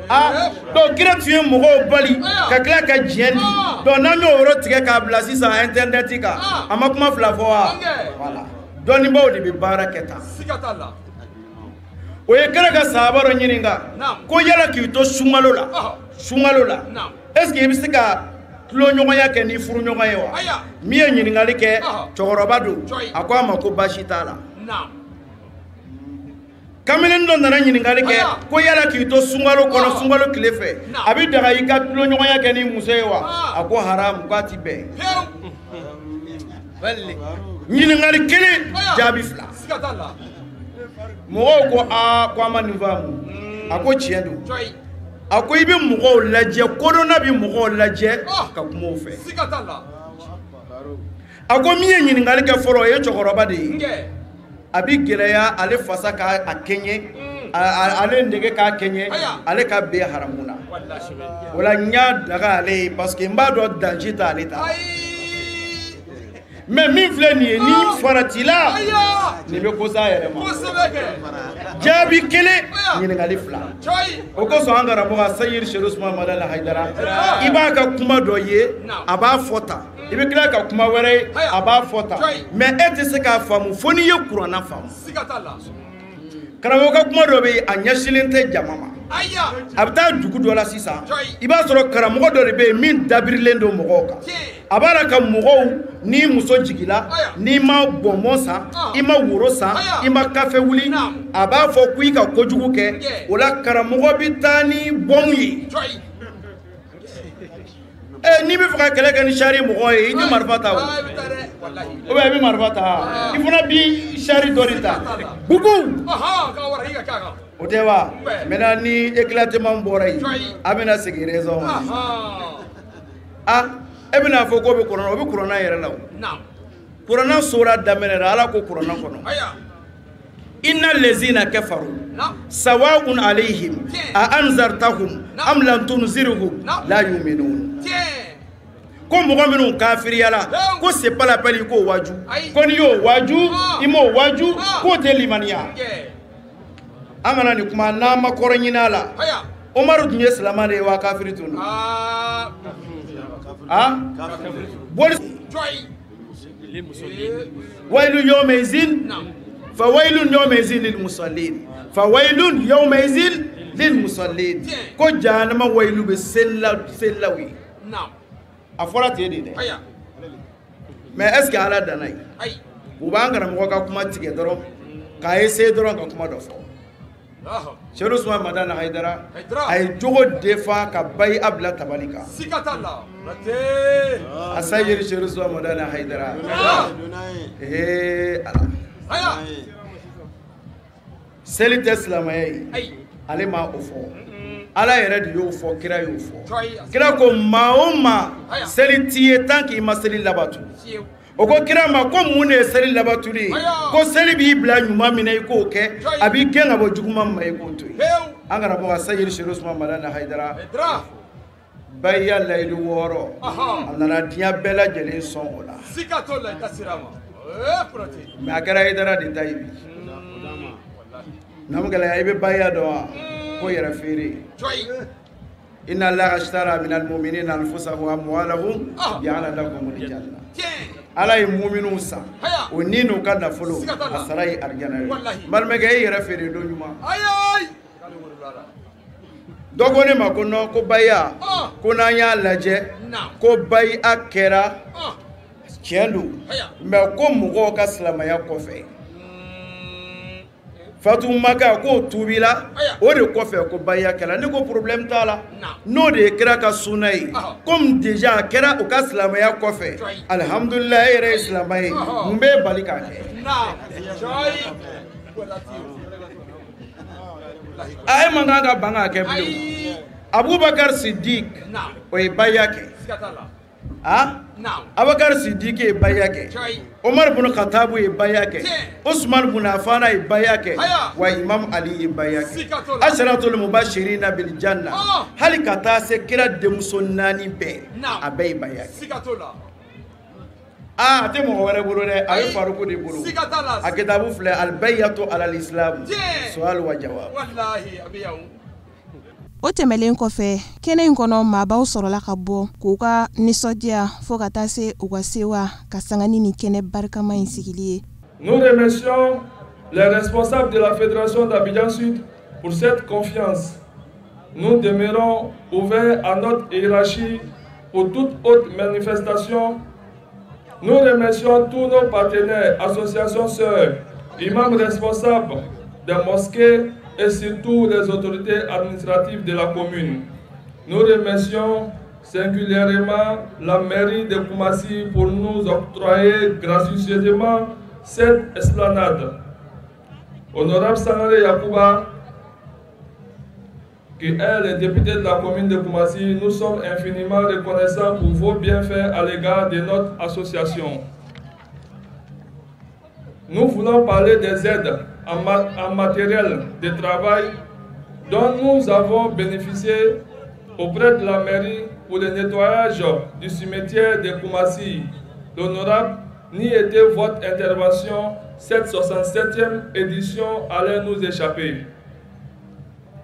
Ah, donc kira tun ye mɔgɔw bali ka tila ka diɲɛ di. Donc n'an y'o yɔrɔ tigɛ k'a bila sisan internet kan, a ma kuma fila fɔ wa? Voilà, dɔnnibaaw de bɛ baara kɛ tan. O ye kira ka sahaba dɔ ɲininka ko yala k'i to sunkalo la, sunkalo la, est ce que i bɛ se ka tuloɲɔgɔnya kɛ ni furuɲɔgɔn ye wa? Min ye ɲininkali kɛ, cɛkɔrɔba don, a ko a ma ko baasi t'a la. Kamalen dɔ nana ɲininkali kɛ ko yala k'i to sunkalo kɔnɔ, sunkalo tile fɛ, a bɛ daga i ka tuloɲɔgɔnya kɛ ni muso ye wa? A ko haramu, k'a ti bɛn. Ɲininkali kelen, jaabi fila. Mɔgɔw ko aa, ko an ma nin faamu. A ko tiɲɛ don. A ko i bɛ mɔgɔw lajɛ, kodɔnna bɛ mɔgɔw lajɛ ka kuma u fɛ. A ko min ye ɲininkali kɛ fɔlɔ, o ye cɛkɔrɔba de ye. A bɛ gɛlɛya ale fasa k'a kɛɲɛ, ale nege k'a kɛɲɛ, ale ka bɛn haramu na. O la n y'a daga ale ye parce que n b'a dɔn danger t'ale ta la. Mais min filɛ nin ye ni faratila nin bɛ ko s'a yɛrɛ ma. Jaabi kelen ɲininkali fila. O kosɔn an karamɔgɔ Seyid Sedu Usumani Madani Hayidara i b'a ka kuma dɔ ye a b'a fɔ tan, i bɛ tila ka kuma wɛrɛ ye a b'a fɔ tan, mais e tɛ se k'a faamu fo n'i ye kuranna faamu. Karamɔgɔ ka kuma dɔ bɛ yen a ɲɛsinlen tɛ jama ma. A bɛ taa dugu dɔ la sisan, i b'a sɔrɔ karamɔgɔ dɔ de bɛ yen min dabirilen don mɔgɔw kan. A b'a la ka mɔgɔw n'i muso jigila n'i ma bɔnbɔn san i ma woro san i ma kafe wuli, a b'a fɔ ko i ka kojugu kɛ. O la karamɔgɔ bɛ taa ni bɔnw ye. N'i bɛ fɛ ka kɛlɛ kɛ ni sari mɔgɔ ye i tɛ marifa ta o, ou bien i bɛ marifa ta, i fana bi sari dɔ de ta bugu. O tɛ wa? Maintenant ni éclatement bɔra yen, a bɛna segin raison ma. Ah, e bɛna fɔ k'o bɛ kuranna, o bɛ kuranna yɛrɛ la o. Kuranna sora daminɛ la, Ala ko kuranna kɔnɔ. Inna lezina kafaru sawa'un alayhim a anzartahum am lam tunzirhum la yu'minun. Ko mɔgɔ minnu kafiriyala ko c'est pas la peine i k'o waju, ko n'i y'o waju i m'o waju k'o tɛ limaniya. An kana nin kuma n'an ma kɔrɔ ɲini a la. Umaru tun ye silamɛ de ye wa kafiri tun don? Ah, boli waylun yawma izin fa waylun yawma izin lil musallin fa waylun yawma izin lil musallin. Ko jahanama waylu bɛ selilaw ye. A fɔra ten de dɛ. Mais est ce que Ala danna yen? U b'an karamɔgɔ ka kuma tigɛ dɔrɔn k'a essayer dɔrɔn ka kuma dɔ fɔ. Sedu Usumani Madani Hayidara a ye jogo defa ka bayi a bila tabali kan. A Seyid Sedu Usumani Madani Hayidara ee Ala, seli tɛ silamɛya ye, ale ma o fɔ. Ala yɛrɛ de y'o fɔ, kira y'o fɔ. Kira ko maa o maa seli t'i ye tant qu'i ma seli labatu. O ko kira ma ko mun de ye seli labatuli ye? Ko seli b'i bila ɲuman min na i k'o kɛ, a b'i gɛn ka bɔ juguman ma i k'o to yen. An karamɔgɔ Seyid Sedu Usumani Madani Hayidara bayiya layidu 6 a nana diɲɛ bɛɛ lajɛlen sɔn o la. Mais a kɛra Hayidara de ta ye bi. Namu gɛlɛya i bɛ bayiya dɔn wa? Ko yɛrɛ feere. Inna Allaha ashtara minal mu'minina anfusahum wa amwalahum bi anna lahumul janna. Ala ye muminuw san o ni n'u ka nafolo a sara ye arijana ye. Balimakɛ e yɛrɛ feere don ɲuman. Dɔ ko ne ma ko non, ko bayiya ko n'an y'a lajɛ ko bayiya kɛra tiɲɛ don, mais ko mɔgɔw ka silamɛya kɔfɛ Fatumaka k'o tuubila o de kɔfɛ ko bayiya kɛra. Ne ko problème t'a la, n'o de ye kira ka sunna ye, comme déjà a kɛra u ka silamɛya kɔfɛ, alihamudulilayi e yɛrɛ ye silamɛ ye, mun b'e bali k'a kɛ? A e man kan ka ban k'a kɛ bilen. Abubakar Sidik o ye bayiya kɛ. Ah, Abubakar Sidiki ye bayiya kɛ, Omar bin Khattab ye bayiya kɛ, Usman bin Affan ye bayiya kɛ, wa Imam Ali ye bayiya kɛ. Asharatul mubashirina bil janna, hali ka taa se kira denmuso 4 bɛɛ, a bɛɛ ye bayiya kɛ. Ah, a tɛ mɔgɔ wɛrɛ bolo dɛ, a bɛ Faruku de bolo. A kitabu filɛ al bayyatu alal islam su'al wa jawab. O tɛmɛlen kɔfɛ, kɛnɛ in kɔnɔ maabaw sɔrɔla ka bɔ k'u ka nisɔndiya fo ka taa se u ka sewa ka sanga ni nin kɛnɛ barikama in sigili ye. Nous remercions les responsables de la Fédération d'Abidjan Sud pour cette confiance. Nous demeurons ouverts à notre hiérarchie pour toute autre manifestation. Nous remercions tous nos partenaires, associations sœurs, imams responsables des mosquées et surtout les autorités administratives de la commune. Nous remercions singulièrement la mairie de Koumassi pour nous octroyer gracieusement cette esplanade. Honorable Sangaré Yacouba, qui est le député de la commune de Koumassi, nous sommes infiniment reconnaissants pour vos bienfaits à l'égard de notre association. Nous voulons parler des aides en matériel de travail dont nous avons bénéficié auprès de la mairie pour le nettoyage du cimetière de Koumassi. L'honorable N'y était votre intervention, cette 67e édition allait nous échapper.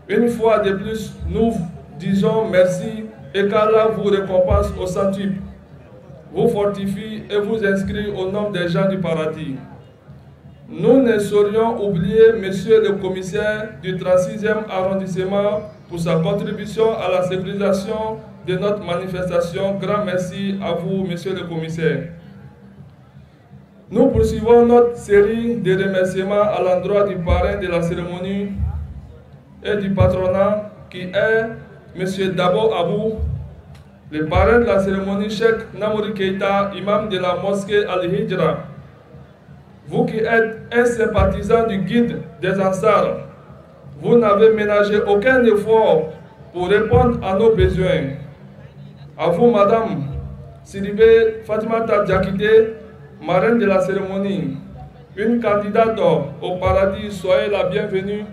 Une fois de plus, nous disons merci et qu'Allah vous récompense au centuple, vous fortifie et vous inscrit au nom des gens du paradis. Nous ne saurions oublier Monsieur le commissaire du 36e arrondissement pour sa contribution à la sécurisation de notre manifestation. Grand merci à vous, Monsieur le commissaire. Nous poursuivons notre série de remerciements à l'endroit du parrain de la cérémonie et du patronat qui est Monsieur Dabo Abou, le parrain de la cérémonie, Cheikh Namouri Keita, imam de la mosquée Al-Hijra. Vous qui êtes un sympathisant du guide des Ansars, vous n'avez ménagé aucun effort pour répondre à nos besoins. À vous, Madame Sidibé Fatimata Diakité, marraine de la cérémonie, une candidate au paradis, soyez la bienvenue.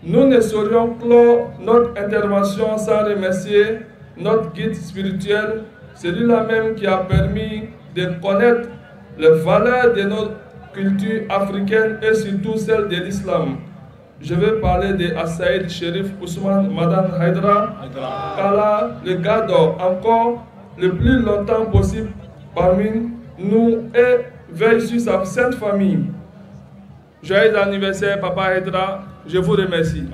Nous ne saurions clore notre intervention sans remercier notre guide spirituel, celui-là même qui a permis de connaître les valeurs de notre culture africaine et surtout celle de l'islam. Je vais parler de Assaïd Chérif Ousmane Madane Haïdara, qu'Allah le garde encore le plus longtemps possible parmi nous et veille sur sa sainte famille. Joyeux anniversaire, Papa Haïdara, je vous remercie.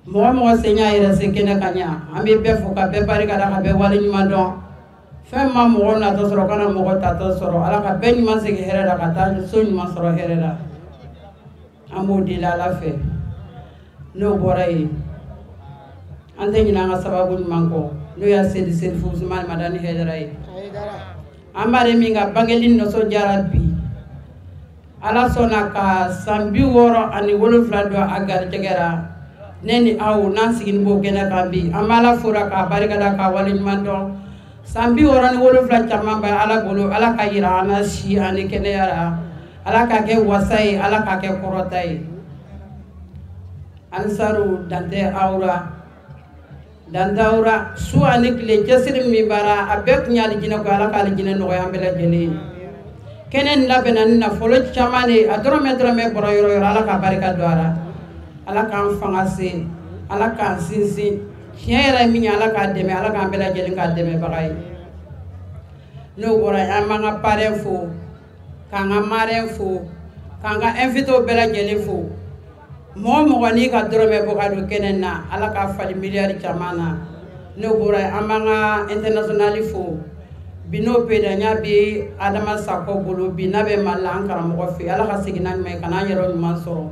Mɔgɔ mɔgɔ sen y'a yɛrɛ se kɛnɛ ka ɲa, an bɛ bɛɛ fo ka bɛɛ barika da ka bɛɛ waleɲuman dɔn. Fɛn ma mɔgɔ natɔ sɔrɔ kana mɔgɔ tatɔ sɔrɔ, Ala ka bɛɛ ɲuman segin hɛrɛ la ka taa so ɲuman sɔrɔ hɛrɛ la. An b'o deli Ala fɛ. N'o bɔra yen, an tɛ ɲinɛ an ka sababu ɲuman kɔ, n'o y'a Seyidi Serifu Usumani Madani Hayidara ye. An b'ale min ka bangeli nisɔndiyara bi, Ala sɔnna ka san 67 don a garijɛgɛ la. Ne ni aw n'an sigini b'o kɛnɛ kan bi, an b'Ala fora k'a barikada k'a waleɲuman dɔn. San 67 caman bɛ Ala bolo, Ala ka yira an na si ani kɛnɛya la, Ala k'a kɛ wasa ye, Ala k'a kɛ kɔrɔta ye. Ansaru dantɛ awra, dantɛ awra, su ani tile cɛsiri min b'ara, a bɛɛ kun y'ale jinɛ ko, Ala k'ale jinɛ nɔgɔya an bɛɛ lajɛlen ye. Kɛnɛ nin labɛnna ni nafolo caman de ye, a dɔrɔmɛ dɔrɔmɛ bɔra yɔrɔ yɔrɔ, Ala ka barika don a la. Ala k'an fanga se, Ala k'an sinsin, tiɲɛ yɛrɛ ye min ye, Ala k'a dɛmɛ, Ala k'an bɛɛ lajɛlen k'a dɛmɛbaga ye. N'o bɔra yen, an b'an ka parrain fo, k'an ka marraine fo, k'an ka invitéw bɛɛ lajɛlen fo. Mɔgɔ mɔgɔ n'i ka dɔrɔmɛ bɔ ka don kɛnɛ na, Ala k'a falen miliyari caman na. N'o bɔra yen, an b'an ka international fo. Bi n'o pedanya bɛ Adama Sakɔ bolo bi, n'a bɛ Mali la, an karamɔgɔ fɛ, Ala ka segin n'a ɲuman ye, ka n'an yɛrɛ ɲuman sɔrɔ.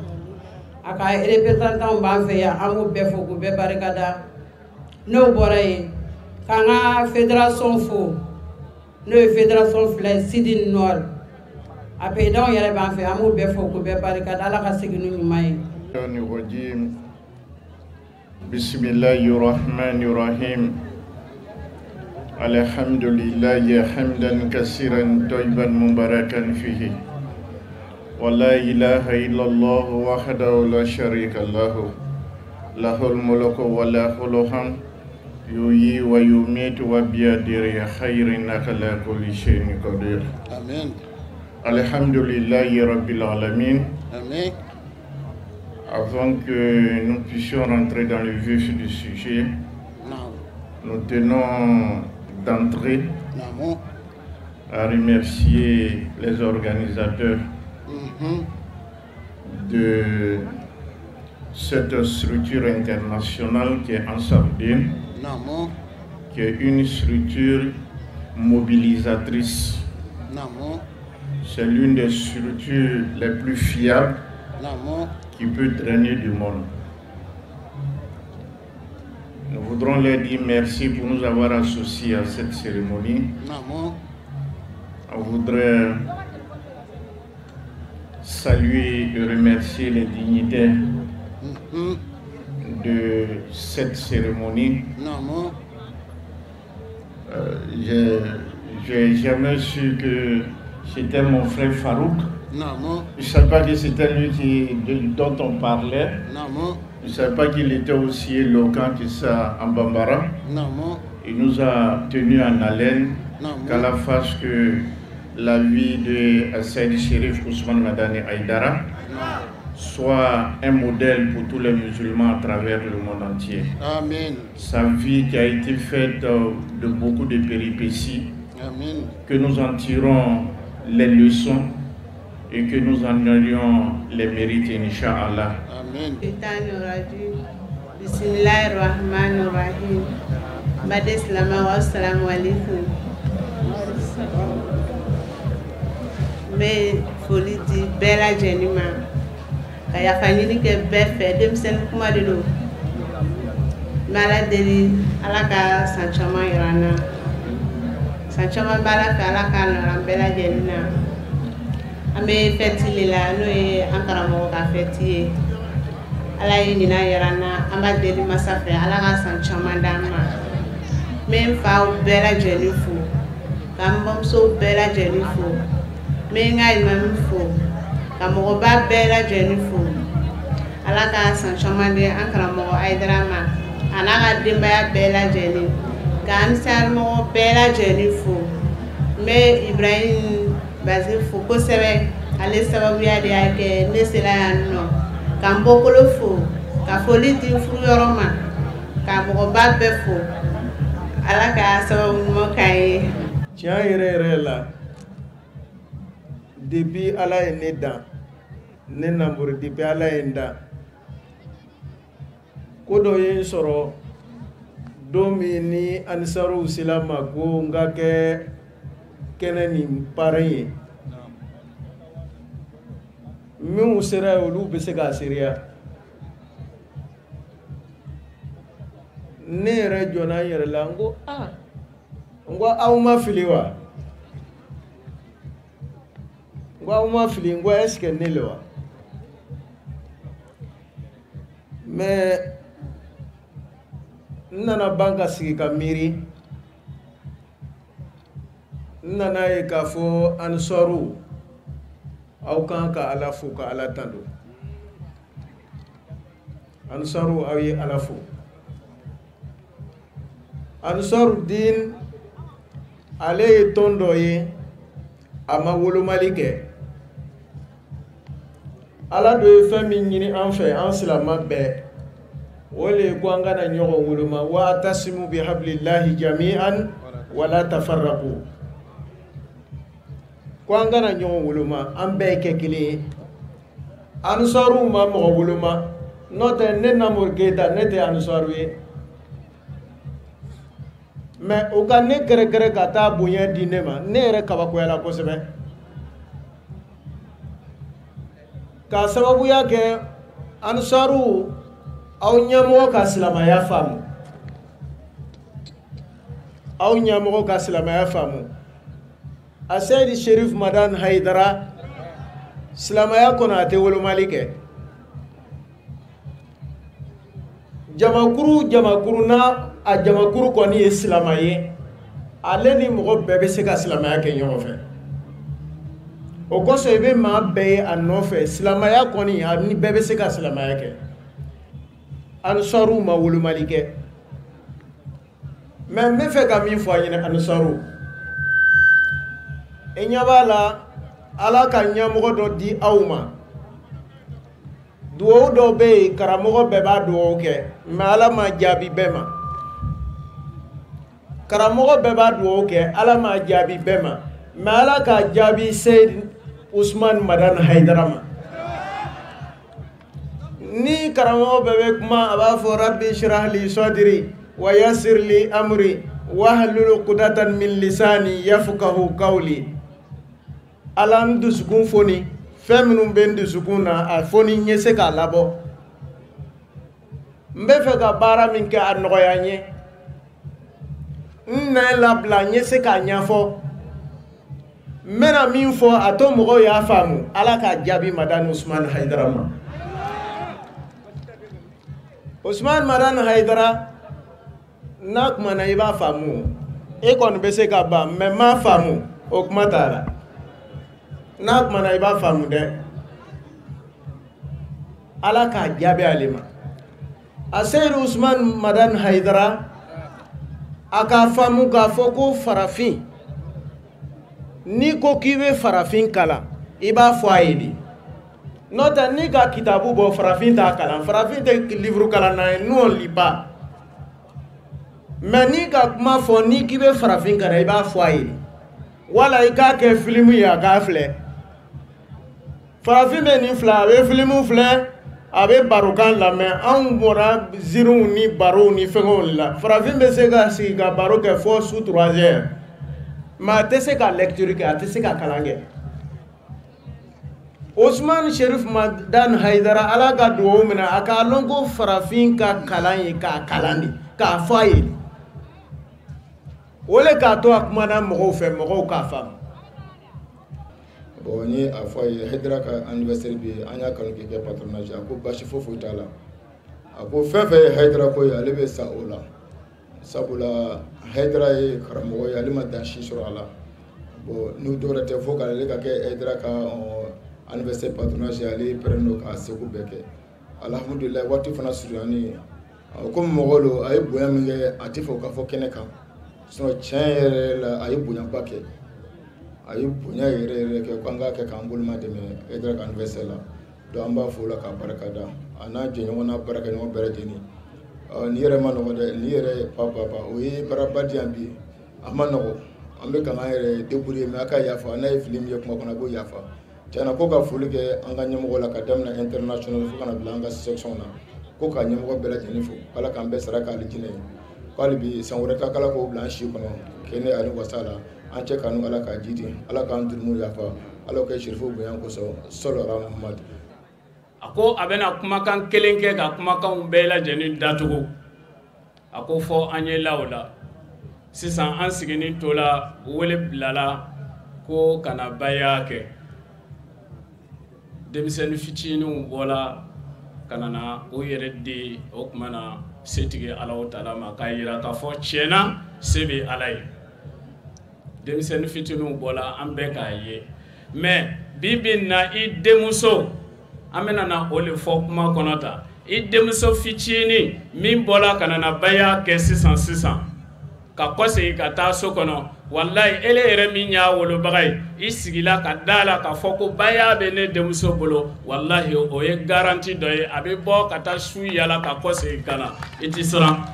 A ka représentant b'an fɛ yan, an b'u bɛɛ fo k'u bɛɛ barikada. N'o bɔra yen, k'an ka fédération fo, n'o ye fédération fila ye, Sud Nord, a président yɛrɛ b'an fɛ, an b'u bɛɛ fo k'u bɛɛ barikada. Ala ka segin n'u ɲuman ye. Bismillahirrahmanirrahim. Alhamdulillahi hamdan kasiran tayyiban mubarakan fihi. Wa la ilaha illallah wahdahu la sharika lahu. Lahul mulku wa lahul hamd. Yuhyi wa yumiitu wa biyadihi khairu innaka ala kulli shay'in qadir. Amen. Alhamdulillahi rabbil alamin. Amen. Avant que nous puissions rentrer dans le vif du sujet, nous tenons d'entrée à remercier les organisateurs de cette structure internationale qui est Ansar-Dine, qui est une structure mobilisatrice. C'est l'une des structures les plus fiables qui peut drainer du monde. Nous voudrons leur dire merci pour nous avoir associés à cette cérémonie. On voudrait saluer et remercier les dignitaires de cette cérémonie. J'ai jamais su que c'était mon frère Farouk. Je ne savais pas que c'était lui dont on parlait. Je ne savais pas qu'il était aussi éloquent que ça en Bambara. Il nous a tenus en haleine qu'Allah fasse que la vie de Saïd Chérif Ousmane Madani Haïdara soit un modèle pour tous les musulmans à travers le monde entier. Amen. Sa vie qui a été faite de beaucoup de péripéties, Amen. Que nous en tirons les leçons et que nous en ayons les mérites, Inch'Allah. Amen. Bismillahirrahmanirrahim. Assalamu alaikum. N bɛ foli di bɛɛ lajɛlen ma ka yafa ɲini kɛ bɛɛ fɛ, denmisɛnnin kuma de don. N bɛ Ala deli Ala ka san caman yira an na, san caman bɛ Ala fɛ, Ala k'a nɔgɔya an bɛɛ lajɛlen na. An bɛ fɛti de la, n'o ye an karamɔgɔ ka fɛti ye. Ala ye ɲinan yira an na, an b'a deli masa fɛ Ala ka san caman d'an ma. N bɛ n faw bɛɛ lajɛlen fo, ka n bamuso bɛɛ lajɛlen fo, n bɛ n ka imamu fo, ka mɔgɔba bɛɛ lajɛlen fo. Ala ka san caman di an karamɔgɔ Haïdara ma, a n'a ka denbaya bɛɛ lajɛlen, ka ansarimɔgɔ bɛɛ lajɛlen fo. N bɛ Ibrahim Bazi fo kosɛbɛ, ale sababuya de y'a kɛ ne sera yan nɔ. Ka n bɔkolo fo, ka foli di n furuyɔrɔ ma, ka mɔgɔba bɛɛ fo. Ala ka sababu ɲuman k'an ye. Tiɲɛ yɛrɛ yɛrɛ la, depuis Ala ye ne dan, ne Namori, depuis Ala ye n dan, ko dɔ ye n sɔrɔ don min ni Ansaruw sera n ma ko n ka kɛ kɛnɛ nin parrain ye. Minnu sera yen, olu bɛ se k'a seereya. Ne yɛrɛ jɔnna n yɛrɛ la, n ko aa, n ko aw ma fili wa? N ko aw ma fili, n ko est ce que ne le wa? Mais n nana ban ka sigi ka miiri, n nana ye k'a fɔ Ansaru, aw kan ka Ala fo ka Ala tando. Ansaru, aw ye Ala fo. Ansaru din, ale ye tɔn dɔ ye, a ma wolomali kɛ. Ala dɔ ye fɛn min ɲini an fɛ, an silamɛ bɛɛ, o le ye ko an kana ɲɔgɔn woloma. Wa atasimu bi hablillahi jami'an wala tafarraqu. Ko an kana ɲɔgɔn woloma, an bɛɛ ye kɛ kelen ye. Ansaruw ma mɔgɔ woloma, n'o tɛ ne Namori Keyita, ne tɛ Ansaru ye. Mais u ka ne kɛrɛkɛrɛ ka taa bonya di ne ma, ne yɛrɛ kabakoyala kosɛbɛ. K'a sababuya kɛ Ansaru, aw ɲɛmɔgɔ ka silamɛya faamu. Aw ɲɛmɔgɔ ka silamɛya faamu. A Seyidi Chérif Madani Haïdara, silamɛya kɔnɔ a tɛ wolomali kɛ. Jamakuru jamakuru n'a a jamakuru kɔni ye silamɛ ye, ale ni mɔgɔ bɛɛ bɛ se ka silamɛya kɛ ɲɔgɔn fɛ. O kosɔn i bɛ maa bɛɛ ye a nɔfɛ, silamɛya kɔni a ni bɛɛ bɛ se ka silamɛya kɛ. Ansaruw ma wolomali kɛ. Mais n bɛ fɛ ka min fɔ a ɲɛna Ansaru, i ɲɛ b'a la Ala ka ɲɛmɔgɔ dɔ di aw ma. Duwawu dɔw bɛ yen, karamɔgɔ bɛɛ b'a duwawu kɛ, mais Ala ma jaabi bɛɛ ma. Karamɔgɔ bɛɛ b'a duwawu kɛ, Ala ma jaabi bɛɛ ma, mais Ala k'a jaabi Seyidi Ousmane Madani Haïdara ma. Ni karamɔgɔ bɛɛ bɛ kuma, a b'a fɔ Rabbi shrah li sadri wa yassir li amri wahlul uqdatan min lisani yafqahu qawli. Ala n dusukun foni, fɛn minnu bɛ n dusukun na, a foni n ye se k'a labɔ. N bɛ fɛ ka baara min kɛ, a nɔgɔya n ye. N nɛn labila, n ye se k'a ɲɛfɔ. N bɛna min fɔ, a to mɔgɔw y'a faamu. Ala k'a jaabi Madani Ousmane Haïdara ma. Ousmane Madani Haïdara, n'a kumana i b'a faamu. E kɔni bɛ se ka ban, mais n m'a faamu, o kuma t'a la. N'a kumana i b'a faamu dɛ. Ala k'a jaabi ale ma. A Seyidi Ousmane Madani Haïdara, A k'a faamu k'a fɔ ko farafin, n'i ko k'i bɛ farafin kalan, i b'a fɔ a ye de. N'o tɛ n'i ka kitabu bɔ, farafin t'a kalan, farafin tɛ livre kalan na ye, nous on lit pas. Mais n'i ka kuma fɔ, n'i k'i bɛ farafin kalan, i b'a fɔ a ye de. Wala i k'a kɛ filimu ye, a k'a filɛ. Farafin bɛ nin filɛ, a bɛ filimu filɛ, a bɛ barokan lamɛn. Anw bɔra ziiriw ni barow ni fɛngɛw de la. Farafin bɛ se ka sigi ka baro kɛ fo su 3 heures, mais a tɛ se ka lecture kɛ, a tɛ se ka kalan kɛ. Ousmane Cherif Madani Haidara, Ala ka duwawu minɛ, a k'a lɔn ko farafin ka kalan ye k'a kalan de, k'a fɔ a ye de. O le k'a to a kumana mɔgɔw fɛ, mɔgɔw k'a faamu. Bon, n ye a fɔ a ye Haidara ka anniversaire bɛ yen, an y'a kanu k'i kɛ patronage. A ko baasi foyi foyi t'a la. A ko fɛn fɛn ye Haidara ko ye, ale bɛ sa o la, sabula Haidara ye karamɔgɔ ye, ale ma dan si sɔrɔ a la. Bon, n'u dɔwɛrɛ tɛ fo k'ale ka kɛ Haidara ka anniversaire patronage, ale pɛrɛn don k'a seko bɛɛ kɛ. Alhamdulilayi, waati fana surunyani, komi mɔgɔ don, a ye bonya min kɛ, a tɛ fɛ o ka fɔ kɛnɛ kan. Sinon tiɲɛ yɛrɛ la, a ye bonyaba kɛ, a ye bonya yɛrɛ yɛrɛ kɛ, k'an k'a kɛ k'an boloma dɛmɛ Haidara ka anniversaire la. Donc an b'a fo la k'a barika da, a n'a jɛɲɔgɔn n'a baarakɛɲɔgɔn bɛɛ lajɛlen. Nin yɛrɛ ma nɔgɔ dɛ, nin yɛrɛ pa pa pa, o ye baaraba di yan bi, a ma nɔgɔ. An bɛ k'an yɛrɛ débrouiller, mais a ka yafa, n'a ye fili min ye kuma kɔnɔ, a b'o yafa. Tiɲɛna, ko ka foli kɛ an ka ɲɛmɔgɔ la, ka daminɛ international fo ka na bila an ka section na, ko ka ɲɛmɔgɔ bɛɛ lajɛlen fo, Ala k'an bɛɛ sara k'ale jinɛ ye. K'ale bi san wɛrɛ ta, k'Ala k'o bila an si kɔnɔ kɛnɛ ani wasa la. An cɛ kanu, Ala k'a jidi, Ala k'an durumu yafa, Ala k'o kɛ Cherifu bonya kosɔn, sɔlɔra Muhamadu. A ko a bɛna kumakan kelen kɛ ka kumakanw bɛɛ lajɛlen datugu. A ko fɔ an ye la o la. Sisan an sigilen to la, wele bilala ko ka na baya kɛ. Denmisɛnnin fitininw bɔla ka na o yɛrɛ di o tuma na setigi Alahu taala ma, k'a yira k'a fɔ tiɲɛna se bɛ Ala ye. Denmisɛnnin fitininw bɔla, an bɛɛ k'a ye. Mais bi bi in na, i denmuso, an bɛna na o de fɔ kuma kɔnɔ ta. I denmuso fitinin min bɔla ka na baya kɛ sisan sisan, ka kɔsegin ka taa so kɔnɔ, walayi ele yɛrɛ min y'a wolobaga ye, i sigila ka da la k'a fɔ ko baya bɛ ne denmuso bolo, walahi o ye garantie dɔ ye. A bɛ bɔ ka taa su yala ka kɔsegin ka na, i ti siran.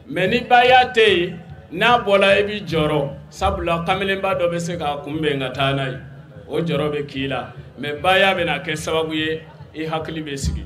Mais ni baya tɛ yen, n'a bɔla i b'i jɔrɔ, sabula kamelenba dɔ bɛ se k'a kunbɛn ka taa n'a ye, o jɔrɔ bɛ k'i la. Mais baya bɛna kɛ sababu ye i hakili bɛ sigi.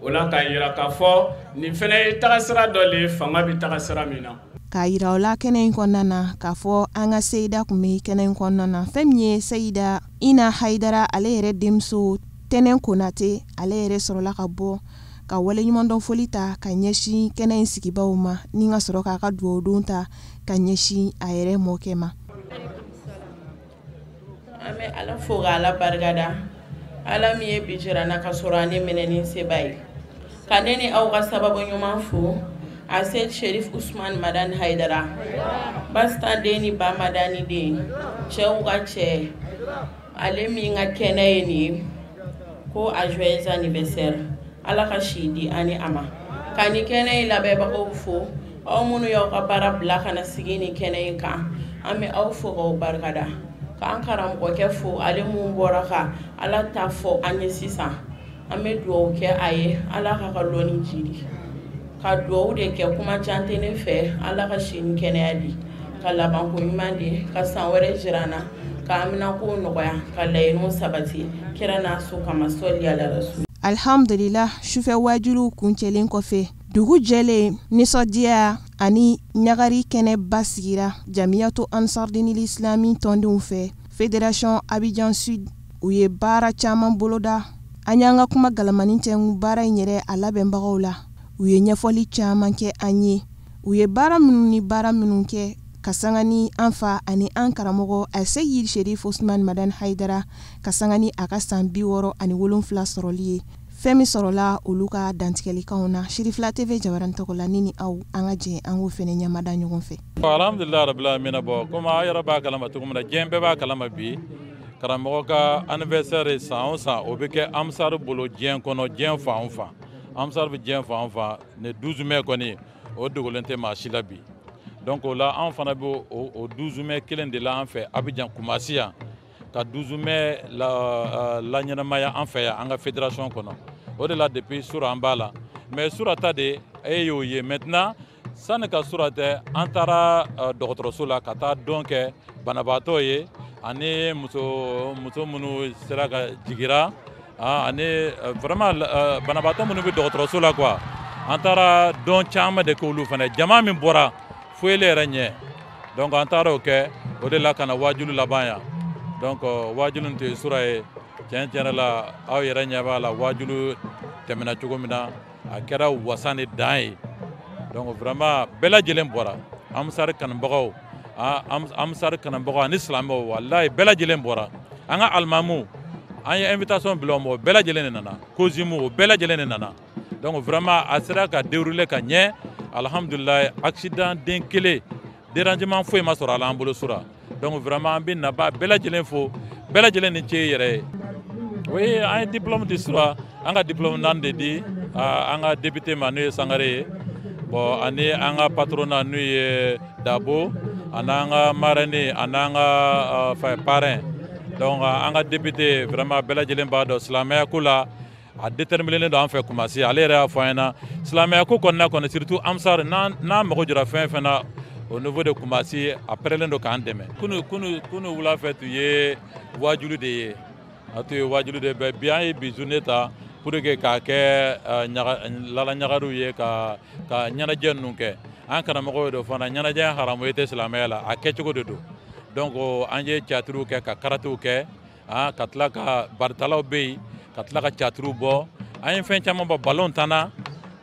O la k'a yira k'a fɔ nin fana ye tagasira dɔ le ye, fanga bɛ tagasira min na. K'a yira o la kɛnɛ in kɔnɔna na k'a fɔ an ka Seyida tun bɛ kɛnɛ in kɔnɔna na. Fɛn min ye Seyida Ina Haidara, ale yɛrɛ denmuso Tɛnɛn Konate, ale yɛrɛ sɔrɔla ka bɔ ka waleɲumandɔn foli ta ka ɲɛsin kɛnɛ in sigibaw ma, ni ka sɔrɔ k'a ka dugawudon ta ka ɲɛsin a yɛrɛ mɔkɛ ma. An bɛ Ala fo k'Ala barikada, Ala min ye bi jira n na ka sɔrɔ a ne minɛ ni seba ye. Ka ne ni aw ka sababu ɲuman fo, Asel Cherif Ousmane Madani Haidara, Basta den ni Ba Madani den, cɛw ka cɛ, ale min ka kɛnɛ ye nin ye, ko a joyeux anniversaire. Ala ka si di ani a ma. Ka ni kɛnɛ in labɛnbagaw fo, aw minnu y'aw ka baara bila ka na sigi nin kɛnɛ in kan, an bɛ aw fo k'aw barikada. K'an karamɔgɔkɛ fo, ale mun bɔra ka Ala ta fɔ an ye sisan, an bɛ dugawu kɛ a ye, Ala k'a ka lɔnni jidi. Ka dugawu de kɛ, kuma can tɛ ne fɛ, Ala ka si ni kɛnɛya di, ka labanko ɲuman di, ka san wɛrɛ jira an na, ka haminankow nɔgɔya, ka laɲiniw sabati, kira n'a so kama, sɔli ala rasul. Alhamdulillah, sufɛ wajuliw kuncɛlen kɔfɛ, dugu jɛlen, nisɔndiya ani ɲagari kɛnɛba sigira Jamiyatu Ansardinil Islami tɔndenw fɛ. Fédération Abidjan Sud, u ye baara caman boloda. An y'an ka kuma galamani tɛngu baara in yɛrɛ a labɛnbagaw la. U ye ɲɛfɔli caman kɛ an ye. U ye baara minnu ni baara minnu kɛ ka sanga ni an fa ani an karamɔgɔ Aseyid Cherif Ousmane Madani Haidara, ka sanga ni a ka san 67 sɔrɔli ye. Fɛn min sɔrɔla olu ka dantigɛlikanw na, Sirifila TV jabaran tɔgɔ la, ni aw an ka jɛ an k'o fɛnɛ ɲɛmada ɲɔgɔn fɛ. Alhamdulilayi rabbil alamin. Bɔ komi aw yɛrɛ b'a kalama cogo min na, diɲɛ bɛɛ b'a kalama bi, karamɔgɔ ka anniversaire san o san o bɛ kɛ Ansar bolo diɲɛ kɔnɔ, diɲɛ fan o fan. Ansar bɛ diɲɛ fan o fan ne 12 mai kɔni o dogolen tɛ maa si la bi. Donc o la an fana bɛ o 12 mai kelen de la an fɛ Abidjan Kumasi yan ka 12 mai la ɲɛnamaya an fɛ yan an ka fédération kɔnɔ. O de la depuis sura an b'a la, mais sura ta de e y'o ye. Maintenant sani ka sura tɛ, an taara dɔgɔtɔrɔso la ka taa dɔn kɛ banabaatɔ ye ani muso minnu sera ka jigira ani vraiment banabaatɔ minnu bɛ dɔgɔtɔrɔso la quoi. An taara dɔn caman de k'olu fana, jama min bɔra foyele yɛrɛ ɲɛ. Donc an taara o kɛ, o de la ka na waajulu laban yan. Donc waajulu tun ye sura ye. Tiɲɛ tiɲɛ la aw yɛrɛ ɲɛ b'a la waajulu tɛmɛna cogo min na, a kɛra wasa ni dan ye. Donc vraiment bɛɛ lajɛlen bɔra, Ansar kanubagaw, Ansar kanubagaw ani silamɛw, walayi bɛɛ lajɛlen bɔra. An ka alimamu an ye invitation bila o ma, o bɛɛ lajɛlen de nana. Kozimu o bɛɛ lajɛlen de nana. Donc vraiment a sera ka dérouler ka ɲɛ, alhamdulilayi. Accident den kelen dérangement foyi ma sɔrɔ a la an bolo sura. Donc vraiment an bɛ naba bɛɛ lajɛlen fo, bɛɛ lajɛlen ni ce yɛrɛ ye. Oui, an ye diplôme di sura, an ka diplôme 4 de di an ka député ma n'o ye Sangare ye. Bon ani an ka patronat n'o ye Dabo, ani an ka marraine, ani an ka parrain. Donc an ka député vraiment bɛɛ lajɛlen b'a dɔn silamɛya ko la a déterminé don an fɛ Kumasi. Ale yɛrɛ y'a fɔ an ɲɛna silamɛya ko kɔnɔna kɔni, surtout Ansar n'an mago jɔra fɛn fɛn na au niveau de Kumasi, a pɛrɛlen don k'an dɛmɛ. Kunu wula fɛ tun ye waajulu de ye, a tun ye waajulu de ye. Bi an ye bi journée ta pour que k'a kɛ lalaɲagariw ye ka ɲɛnajɛ ninnu kɛ. An karamɔgɔw de fana ɲɛnajɛ haramu ye tɛ silamɛya la, a kɛcogo de don. Donc an ye théâtre kɛ ka karatew kɛ, ka tila ka baritalaw bɛ yen, ka tila ka théâtre bɔ. An ye fɛn caman bɔ, ballon tanna.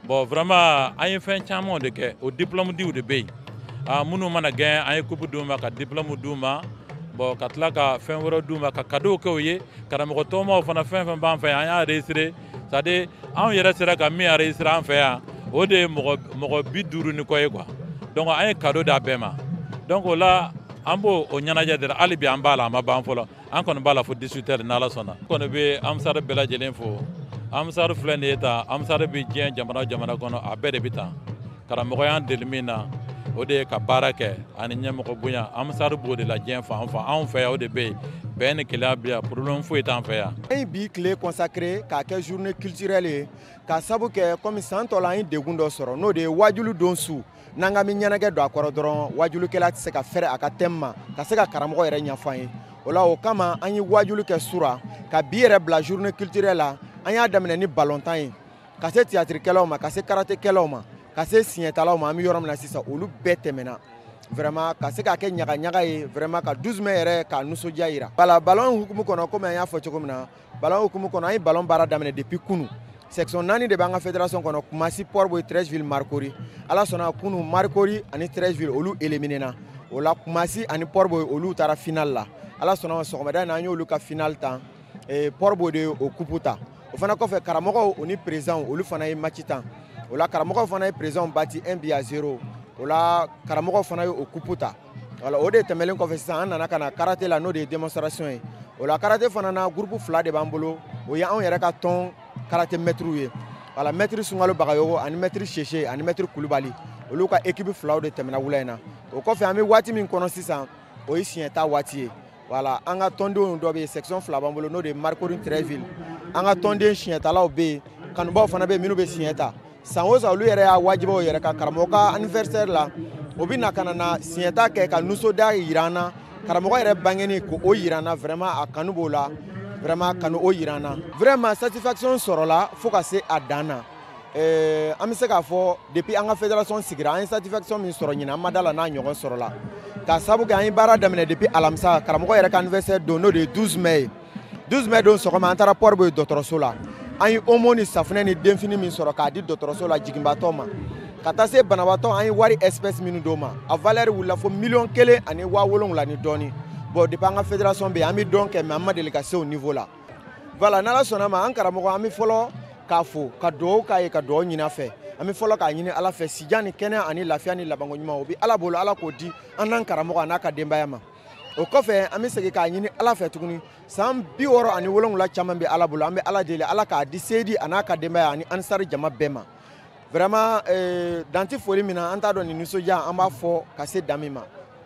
Bon vraiment an ye fɛn camanw de kɛ, o diplôme diw de bɛ yen. Minnu mana gɛn an ye coupe d'u ma ka diplôme d'u ma. Bon ka tila ka fɛn wɛrɛ d'u ma ka cadeau kɛ u ye. Karamɔgɔ tɔnmaw fana fɛn fɛn b'an fɛ yan an y'a enregistré, c'est à dire anw yɛrɛ sera ka min enregistré an fɛ yan o de ye mɔgɔ 50 ni kɔ ye quoi. Donc an ye cadeau d'a bɛɛ ma. Donc o la an b'o o ɲɛnajɛ de la hali bi, an b'a la, a ma ban fɔlɔ. An kɔni b'a la fo 18 heures n'Ala sɔnna. N kɔni bɛ Ansar bɛɛ lajɛlen fo. Ansar filɛ nin ye tan, Ansar bɛ diɲɛ jamana o jamana kɔnɔ a bɛɛ de bɛ tan. Karamɔgɔ y'an deli min na o de ye ka baara kɛ ani ɲɛmɔgɔ bonya. Ansar b'o de la diɲɛ fan o fan, anw fɛ yan o de bɛ yen. Bɛn ni kelenya bɛ yan, problème foyi t'an fɛ yan. An ye bi tile consacré k'a kɛ journée culturelle ye k'a sabu kɛ komi san tɔ la an ye degun dɔ sɔrɔ, n'o de ye waajulu don su. N'an ka min ɲɛnajɛ don a kɔrɔ dɔrɔn waajulukɛla tɛ se ka fɛrɛ a ka thème ma ka se ka karamɔgɔ yɛrɛ ɲɛfɔ an ye. O la o kama an ye waajulu kɛ sura ka bi yɛrɛ bila journée culturelle la. An y'a daminɛ ni ballontan ye ka se théâtre-kɛlaw ma, ka se karaté-kɛlaw ma, ka se siɲɛtalaw ma. An bɛ yɔrɔ min na sisan olu bɛɛ tɛmɛna vraiment ka se k'a kɛ ɲagaɲaga ye vraiment ka 12 mai yɛrɛ ka nisɔndiya yira. Voilà, ballon hukumu kɔnɔ, komi an y'a fɔ cogo min na, ballon hukumu kɔnɔ an ye ballon baara daminɛ depuis kunu. Section 4 de b'an ka fédération kɔnɔ, Kumasi, Port-Bouët, Treichville, Marcory. Ala sɔnna kunu Marcory ani Treichville olu éliminé na. O la Kumasi ani Port-Bouët olu taara finale la. Ala sɔnna sɔgɔmada in na an y'olu ka finale tan. Port-Bouët de o coupe ta. O fana kɔfɛ karamɔgɔw o ni président olu fana ye match tan. O la karamɔgɔw fana ye président bati 1-0. O la karamɔgɔw fana ye o coupe ta. Voilà, o de tɛmɛlen kɔfɛ sisan an nana ka na karaté la, n'o de ye démonstration ye. O la karaté fana na groupe 2 de b'an bolo, o ye anw yɛrɛ ka tɔn karaté maître ye. Voilà, maître Sungalo Bagayogo ani maître Cheche ani maître Kulubali, olu ka équipe 2 de tɛmɛna wula in na. O kɔfɛ an bɛ waati min kɔnɔ sisan o ye siɲɛ ta waati ye. Voilà, an ka tɔndenw dɔ bɛ yen, section 2 b'an bolo, n'o de ye Marcory Treichville. An ka tɔnden siɲɛtalaw bɛ yen, kanubaw fana bɛ yen minnu bɛ siɲɛ ta. San o san olu yɛrɛ y'a wajibiw yɛrɛ ka karamɔgɔ ka anniversaire la, o bɛ na ka na siɲɛta kɛ ka nisɔndiya yira an na. Karamɔgɔ yɛrɛ bangeni k'o yira an na, vraiment a kanu b'o la, vraiment kanu o yira an na. Vraiment satisfaction sɔrɔla fo ka se a dan na. An bɛ se k'a fɔ depuis an ka fédération sigira an ye satisfaction min sɔrɔ ɲinan, an ma da la n'a ɲɔgɔn sɔrɔla. K'a sababu kɛ an ye baara daminɛ depuis alamisa, karamɔgɔ yɛrɛ ka anniversaire don, n'o de ye 12 mai ye. 12 mai don sɔgɔma an taara Port-Bouët dɔgɔtɔrɔso la. An ye omo ni safunɛ ni denfini min sɔrɔ k'a di dɔgɔtɔrɔso la jiginbaatɔ ma. Ka taa se banabaatɔ an ye wari espèce minnu d'o ma, a valeur wulila fo 1,000,000 ni 7,000 ni dɔɔni. Bon depuis an ka fédération bɛ yen an bɛ dɔn kɛ, mais an ma deli ka se o niveau la. Voilà, n'Ala sɔnna ma an karamɔgɔ an bɛ fɔlɔ k'a fo ka dugawu k'a ye, ka dugawu ɲini a fɛ. An bɛ fɔlɔ k'a ɲini Ala fɛ sijan ni kɛnɛya ani lafiya ni labanko ɲuman o bɛ Ala bolo, Ala k'o di an n'an karamɔgɔ a n'a ka denbaya ma. O kɔfɛ an bɛ segin k'a ɲini Ala fɛ tuguni san 67 caman bɛ Ala bolo, an bɛ Ala deli Ala k'a di Seyidi a n'a ka denbaya ani Ansari jama bɛɛ ma. Vraiment dan tɛ foli min na, an t'a dɔn nin nisɔndiya an b'a fɔ ka se dan min ma,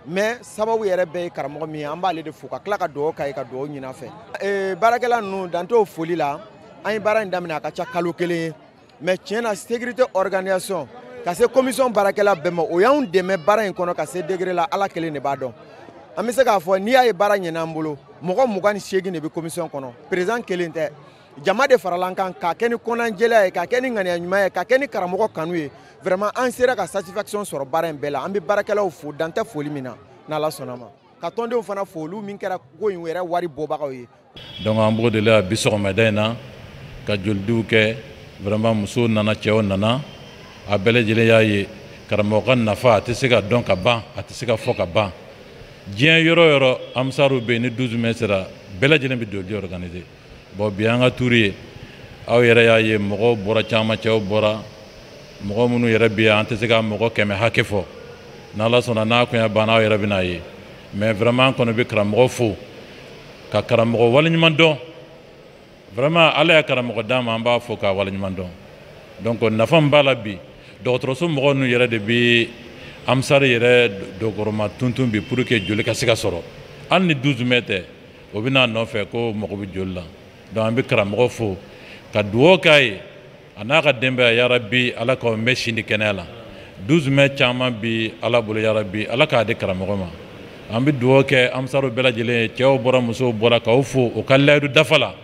mais sababu yɛrɛ bɛɛ ye karamɔgɔ min ye, an b'ale de fo ka tila ka dugawu k'a ye ka dugawu ɲini a fɛ. Baarakɛla ninnu dan t'o foli la, an ye baara in daminɛ a ka ca kalo 1 ye, mais tiɲɛ na sécurité organisation ka se commission baarakɛla bɛɛ ma, o y'anw dɛmɛ baara in kɔnɔ ka se degré la, Ala kelen de b'a dɔn. An bɛ se k'a fɔ n'i y'a ye baara ɲɛna an bolo, mɔgɔ 28 de bɛ commission kɔnɔ, président kelen tɛ. Jama de farala an kan k'a kɛ ni kɔnɔnajɛlenya ye, k'a kɛ ni ŋaniya ɲuman ye, k'a kɛ ni karamɔgɔ kanu ye. Vraiment an sera ka satisfaction sɔrɔ baara in bɛɛ la. An bɛ baarakɛlaw fo dan tɛ foli min na, n'Ala sɔnna ma. Ka tɔndenw fana fo, olu min kɛra ko in yɛrɛ wari bɔbagaw ye. Donc an b'o de la bi sɔgɔmada in na ka jolidiw kɛ. Vraiment musow nana, cɛw nana, a bɛɛ lajɛlen y'a ye karamɔgɔ ka nafa a tɛ se ka dɔn ka ban, a tɛ se ka fɔ ka ban. Diɲɛ yɔrɔ o yɔrɔ Ansaru bɛ yen, ni 12 mai sera bɛɛ lajɛlen bɛ joli organiser. Bon bi an ka tuuru ye, aw yɛrɛ y'a ye mɔgɔw bɔra caman, cɛw bɔra, mɔgɔ minnu yɛrɛ bɛ yan an tɛ se ka mɔgɔ 100 hakɛ fɔ. N'Ala sɔnna n'a koɲɛ banna aw yɛrɛ bɛna ye. Mais vraiment an kɔni bɛ karamɔgɔ fo ka karamɔgɔ waleɲuman dɔn. Vraiment Ala ye karamɔgɔ d'an ma, an b'a fo k'a waleɲuman dɔn. Donc nafa min b'a la bi, dɔgɔtɔrɔso mɔgɔw ninnu yɛrɛ de bɛ Ansari yɛrɛ dɔgɔtɔrɔma tuntun bi pour que joli ka se ka sɔrɔ. Hali ni 12 mai tɛ, o bɛ n'a nɔfɛ ko mɔgɔ bɛ joli la. Donc an bɛ karamɔgɔ fo ka dugawu k'a ye a n'a ka denbaya, yarabi Ala k'aw mɛn si ni kɛnɛya la. 12 mai caman bi Ala bolo, yarabi Ala k'a di karamɔgɔ ma. An bɛ dugawu kɛ Ansaru bɛɛ lajɛlen ye, cɛw bɔra musow bɔra, k'aw fo o ka layidu dafa la.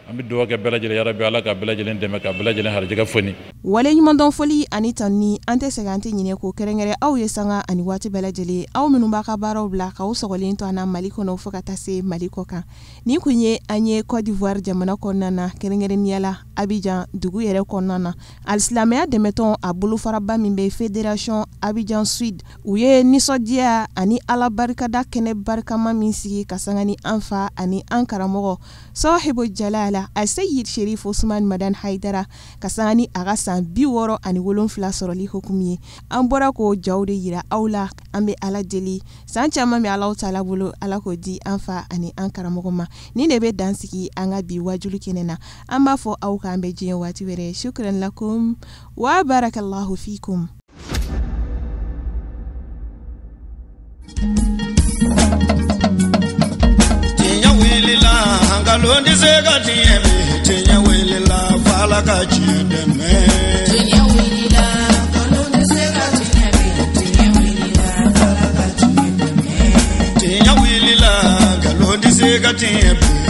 An bɛ dugawu kɛ bɛɛ lajɛlen, yarabi Ala ka bɛɛ lajɛlen dɛmɛ ka bɛɛ lajɛlen harijɛgɛ foni. Waleɲumandɔn foli ani tanuni, an tɛ sɛgɛn an tɛ ɲinɛ k'o kɛrɛnkɛrɛn aw ye sanga ani waati bɛɛ lajɛlen, aw minnu b'a ka baaraw bila k'aw sɔgɔlen to an na Mali kɔnɔ fo ka taa se Mali kɔ kan. Nin kun ye an ye Côte d'Ivoire jamana kɔnɔna na, kɛrɛnkɛrɛnnenya la Abidjan dugu yɛrɛ kɔnɔna na. Alisilamɛya dɛmɛtɔn a bolofaraba min bɛ Fédération Abidjan Sud, u ye nisɔndiya ani Ala barikada kɛnɛ barikama min sigi ka sanga ni an fa ani an karamɔgɔ Sɔhibu Jalala Aseyid Sherif Usman Madan Haidara ka sanga ni a ka san 67 sɔrɔli hukumu ye. An bɔra k'o jaw de yira aw la. An bɛ Ala deli san caman bɛ Alahu taala bolo, Ala k'o di an fa ani an karamɔgɔ ma. Nin de bɛ dan sigi an ka bi wajulu kɛnɛ na. An b'a fɔ aw k'an bɛ diɲɛ waati wɛrɛ. Shukran lakum wa barakallahu fikum. Tiɲɛ wulila, nkalon tɛ se ka tiɲɛ bi. Tiɲɛ wulila, f'Ala ka tiɲɛ dɛmɛ. Tiɲɛ wulila, nkalon tɛ se ka tiɲɛ bi. Tiɲɛ wulila, f'Ala ka tiɲɛ dɛmɛ. Tiɲɛ wulila, nkalon tɛ se ka tiɲɛ bi.